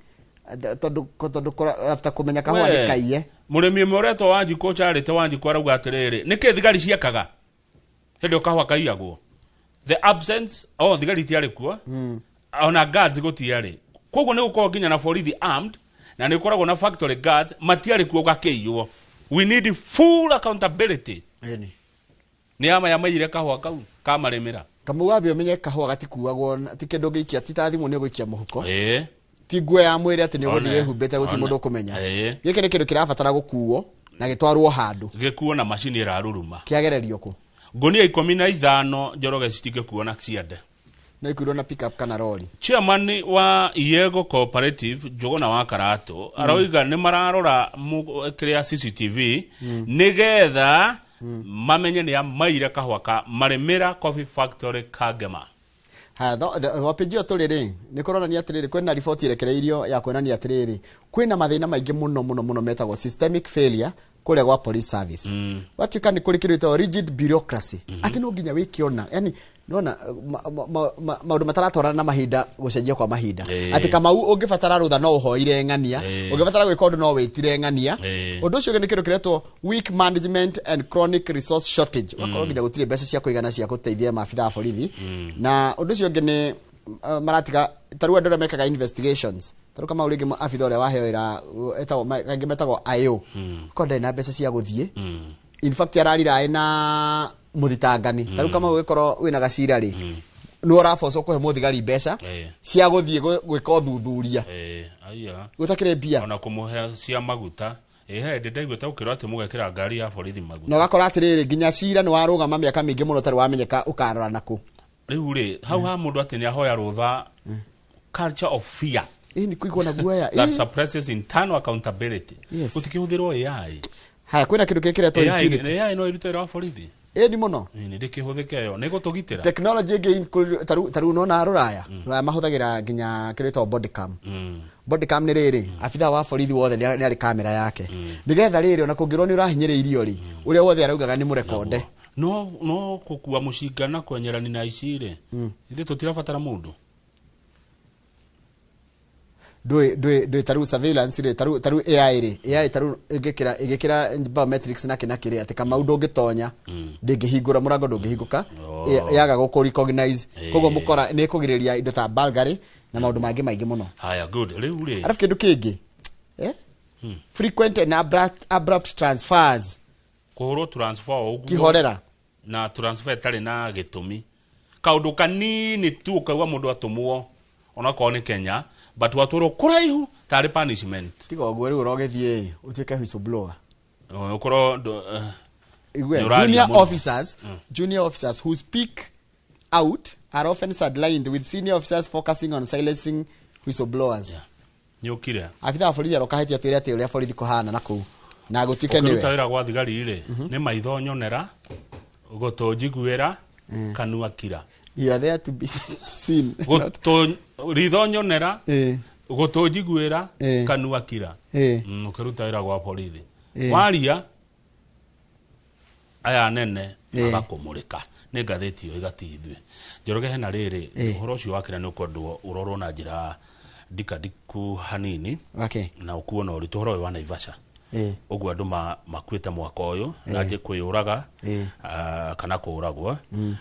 Speaker 1: tondũ after kũmenya kahũa
Speaker 2: We,
Speaker 1: nĩ kaiye.
Speaker 2: Mũrĩmi ũmwe ũretwo Wanjikũ Charity Wanjikũ arauga atĩrĩrĩ, nĩkĩ thigari ciekaga hĩndĩ ĩyo kahũa kaiyagwo? The absence, oh, thigari itiarĩ kuo, ona guards gũtiarĩ. Koguo nĩ gũkorwo nginya na borithi armed na nĩ gũkoragwo na factory guards, matiarĩ kuo gakĩiywo. We need full accountability.
Speaker 1: Ĩni.
Speaker 2: Nĩ ama yamaiyire kahũa kau kamarĩmĩra.
Speaker 1: Kamau, wambe ũmenye kahũa gatikuagwo ti kĩndũ ũngĩikia, ti ta thimũ nĩ ũgũikia mũhuko, ti nguo ya mwĩrĩ atĩ nĩ ũgũthiĩ
Speaker 2: One.
Speaker 1: wĩhumbĩte gũtirĩ
Speaker 2: One.
Speaker 1: mũndũ ũkũmenya. Gĩkĩ nĩ kĩndũ kĩrabatara gũkuo na gĩtwarwo handũ.
Speaker 2: Gĩkuo na macini ĩraruruma.
Speaker 1: Kĩagererio kũ?
Speaker 2: Ngũnia 15, Njoroge, citingĩkuo na ciande.
Speaker 1: No ikuirwo na pickup kana rori.
Speaker 2: Chairman wa Iego Cooperative Njũgũna wa Karatũ aroiga nĩ mararora kĩrĩa CCTV nĩgetha mamenye nĩ amaire kahũa ka Marĩmĩra Coffee Factory Kangema.
Speaker 1: Haya, wa page ĩyo tũrĩ rĩ, nĩ kũronania atĩrĩrĩ, kwĩna riboti ĩrekereirio ya kuonania atĩrĩrĩ, kwĩna mathĩna maingĩ mũno mũno mũno metagwo systemic failure kũrĩa gwa police service. Gwatuĩka nĩ kũrĩ kĩndũ gĩtagwo rigid bureaucracy, atĩ no nginya wĩkĩona, yani nona maũndũ mataratwarana na mahinda, gũcenjia kwa mahinda, atĩ Kamau ũngĩbatara rũtha no ũhoire ng'ania, ũngĩbatara gwĩka ũndũ no wĩtire ng'ania. Ũndũ ũcio ũngĩ nĩ kĩndũ kĩretwo weak management and chronic resource shortage, wakorwo nginya gũtirĩ mbeca cia kũigana cia gũteithia maabitha a borithi. Na ũndũ ũcio ũngĩ nĩ maratiga ta rĩu andũ arĩa mekaga investigations, ta rĩu Kamau rĩngĩ abitha ũrĩa waheo wĩra etagwo kaingĩ metagwo IO, korwo ndarĩ na mbeca cia gũthiĩ, in fact ararira na mũthitangani. Ta rĩu Kamau ũgĩkorwo wĩna gacira rĩ, nĩ ũrabocwo kũhe mũthigari mbeca cia gũthiĩ gwĩka ũthuthuria.
Speaker 2: Aya.
Speaker 1: Gũtakĩrĩ mbia.
Speaker 2: Ona kũmũhe cia maguta. Ĩ he ndĩ ndaigua taũkĩrwo atĩ mũgekĩra ngari ya borithi maguta.
Speaker 1: Na ũgakora atĩrĩrĩ, nginya cira nĩ warũgama mĩaka mĩingĩ mũno ũtarĩ wamenyeka ũkarora nakũ.
Speaker 2: Rĩu rĩ, hau ha mũndũ atĩ nĩ ahoya rũtha, culture of fear
Speaker 1: Ĩ nĩ kũigua na guoya.
Speaker 2: That suppresses internal accountability. Gũtikĩhũthĩrwo AI.
Speaker 1: Haya, kwĩna kĩndũ gĩkĩretwo
Speaker 2: AI
Speaker 1: impunity.
Speaker 2: AI no ĩrute wĩra wa borithi.
Speaker 1: Ĩni mũno.
Speaker 2: Nĩ ndĩkĩhũthĩke ĩyo nĩ gũtũgitĩra.
Speaker 1: Technology ĩngĩ taru nona rũraya mahũthagĩra nginya kĩrĩtwo body cam. Body cam nĩ rĩrĩ abithaa wa borithi wothe nĩ arĩ kamera yake nĩgetha rĩrĩ ona kũngĩrwo nĩ ũrahinyĩrĩirio rĩ ũrĩa wothe araugaga nĩ mũrekonde.
Speaker 2: No kũkua mũcinga na kwenyerani na ici rĩ ithuĩ tũtirabatara mũndũ.
Speaker 1: Ndũĩ taru surveillance rĩ taru AI rĩ AI taru ĩngĩkĩra biometrics na kĩna kĩrĩ atĩ Kamau ndũngĩtonya ndĩngĩhingũra mũrango ndũngĩhingũka yaga gũkũ recognize koguo mũkora nĩ ĩkũgirĩrĩria indo ta burglary na maũndũ mangĩ maingĩ mũno.
Speaker 2: Haya good rĩu rĩ
Speaker 1: arabu kĩndũ kĩngĩ frequent and abrupt transfers
Speaker 2: kũhũrwo transfer ũguo
Speaker 1: kihorera
Speaker 2: na transfer ĩtarĩ na gĩtũmi kaũndũ kanini tu ũkaigua mũndũ atũmwo onakorwo nĩ Kenya but watwarwo kũraihu tarĩ punishment.
Speaker 1: Tiga ũguo rĩu ũrogĩthiĩ ũtuĩke whistleblower.
Speaker 2: Ũkorwo
Speaker 1: Junior officers who speak out are often sidelined with senior officers focusing on silencing whistleblowers.
Speaker 2: Nĩũkire
Speaker 1: abithaa wa borithi aroka hĩtia twĩre atĩ ũrĩa borithi kũhana na kũu na gũtuĩke nĩwe.
Speaker 2: Ũkĩruta wĩra gwa thigari rĩ nĩ maitho nyonera gũtũ njiguĩra kanua kira.
Speaker 1: You are there to be seen.
Speaker 2: Gũtũ ritho nyonera gũtũ njiguĩra kanua kira. Ũkĩruta wĩra gwa borithi waria aya nene magakũmũrĩka nĩ ngathĩti ĩyo ĩgati ithuĩ. Njoroge hena rĩrĩ ũhoro ũcio wa kĩrĩa nĩ ũkwendwo ũrorwo na njĩra ndikadiku hanini na ũkuo na ũritũ ũhoro ũyũ wa Naivasha ũguo andũ makuĩte mwaka ũyũ na njĩ kwĩyũraga kana kũũragwo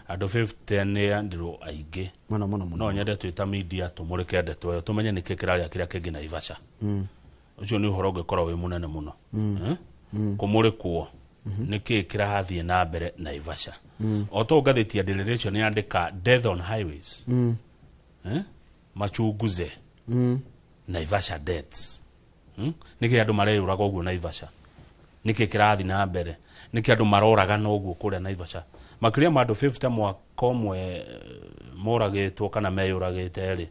Speaker 2: andũ 50 nĩ andũ aingĩ
Speaker 1: mũno mũno mũno.
Speaker 2: No nyende twĩta media tũmũrĩke ndeto ĩyo tũmenye nĩkĩ kĩrarĩa kĩrĩa kĩngĩ Naivasha. Ũcio nĩ ũhoro ũngĩkorwo wĩ mũnene mũno kũmũrĩkwo nĩkĩ kĩrathiĩ na mbere Naivasha. O to ngathĩti ya Daily Nation yandĩka death on highways machunguze Naivasha deaths. Nĩkĩ andũ mareyũraga ũguo Naivasha? Nĩkĩ kĩrathiĩ na mbere? Nĩkĩ andũ maroragana ũguo kũrĩa Naivasha? Makĩria ma andũ 50 mwaka ũmwe moragĩtwo kana meyũragĩte rĩ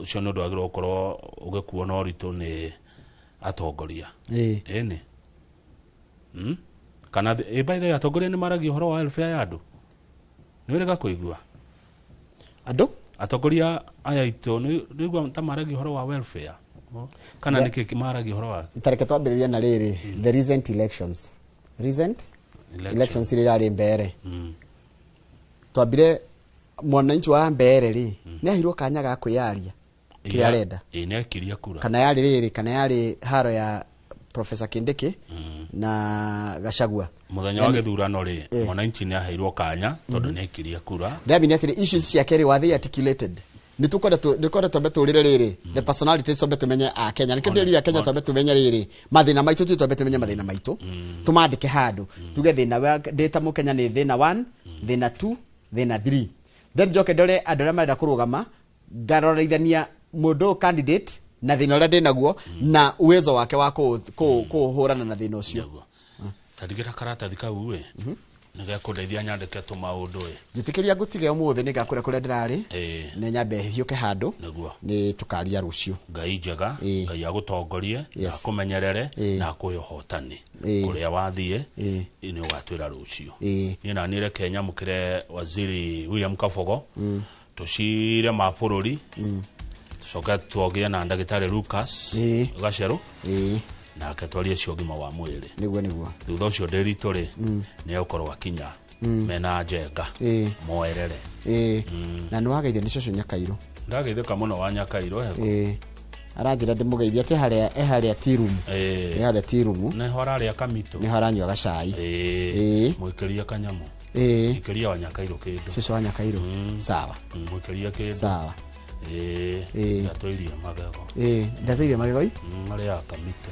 Speaker 2: ũcio nĩ ũndũ wagĩrĩirwo gũkorwo ũgĩkuo na ũritũ nĩ atongoria. Ĩni kana by the way atongoria nĩ maragia ũhoro wa welfare ya andũ nĩ wĩrĩga kũigua
Speaker 1: andũ
Speaker 2: atongoria aya aitũ nĩ igua ta maragia ũhoro wa welfare kana nĩkĩ maragia ũhoro wa
Speaker 1: tareke twambĩrĩria na rĩrĩ the recent elections iria irarĩ mbere twambire mwananchi wa mbere rĩ nĩ aheirwo kanya ga kwĩyaria kĩrĩa arenda.
Speaker 2: Nĩ aikirie kura
Speaker 1: kana yarĩ rĩrĩ kana yarĩ haro ya Professor Kindiki na Gachagua
Speaker 2: mũthenya wa gĩthurano rĩ mwananchi nĩ aheirwo kanya tondũ nĩ aikirie kura.
Speaker 1: Ndamini atĩrĩ issues ciake rĩ were they articulated nĩ tũkwenda twambe tũrĩre rĩrĩ the personalities twambe tũmenye a Kenya nĩkĩo ndĩrire Kenya twambe tũmenye rĩrĩ mathĩna maitũ tu twambe tũmenye mathĩna maitũ tũmandĩke handũ tuge thĩna wa ndĩ ta mũkenya nĩ thĩna 1 thĩna 2 thĩna 3 then njoke ndore andũ arĩa marenda kũrũgama ngarorithania mũndũ candidate na thĩna ũrĩa ndĩ naguo na uwezo wake wa kũhũrana na thĩna ũcio.
Speaker 2: Tarigĩra karatathi kau ĩ nĩgekũndeithia nyandĩke tũmaũndũ ĩ.
Speaker 1: Njĩtĩkĩria ngũtige ũmũthĩ nĩngakũrĩa kũrĩa ndĩrarĩ nĩ nyambe hiũke handũ nĩ tũkaria rũciũ.
Speaker 2: Ngai njega Ngai agũtongorie na akũmenyerere na akũhe ũhotani kũrĩa wathiĩ nĩ ũgatwĩra rũciũ. Niĩ na niĩ reke nyamũkĩre waziri William Kabogo tũcire ma bũrũri tũcoke tuogie na ndagĩtarĩ Lucas Gacerũ nake twarie cio ũgima wa mwĩrĩ.
Speaker 1: Nĩguo
Speaker 2: thutha ũcio Ndĩritũ rĩ nĩ egũkorwo akinya mena njenga moerere.
Speaker 1: Na nĩ wageithio nĩ cũcũ Nyakairũ.
Speaker 2: Ndageithĩka mũno wa Nyakairũ.
Speaker 1: Aranjĩra ndĩmũgeithie atĩ harĩa tea room. Harĩa tea room
Speaker 2: nĩho ararĩa kamitũ
Speaker 1: nĩho aranyua gacai.
Speaker 2: Mwĩkĩria kanyamũ Mwĩkĩria wa Nyakairũ kĩndũ.
Speaker 1: Cũcũ wa Nyakairũ. Sawa.
Speaker 2: Mwĩkĩria kĩndũ.
Speaker 1: Sawa.
Speaker 2: Ndatũirie magego.
Speaker 1: Ndatũirie magego i?
Speaker 2: Marĩa kamitũ.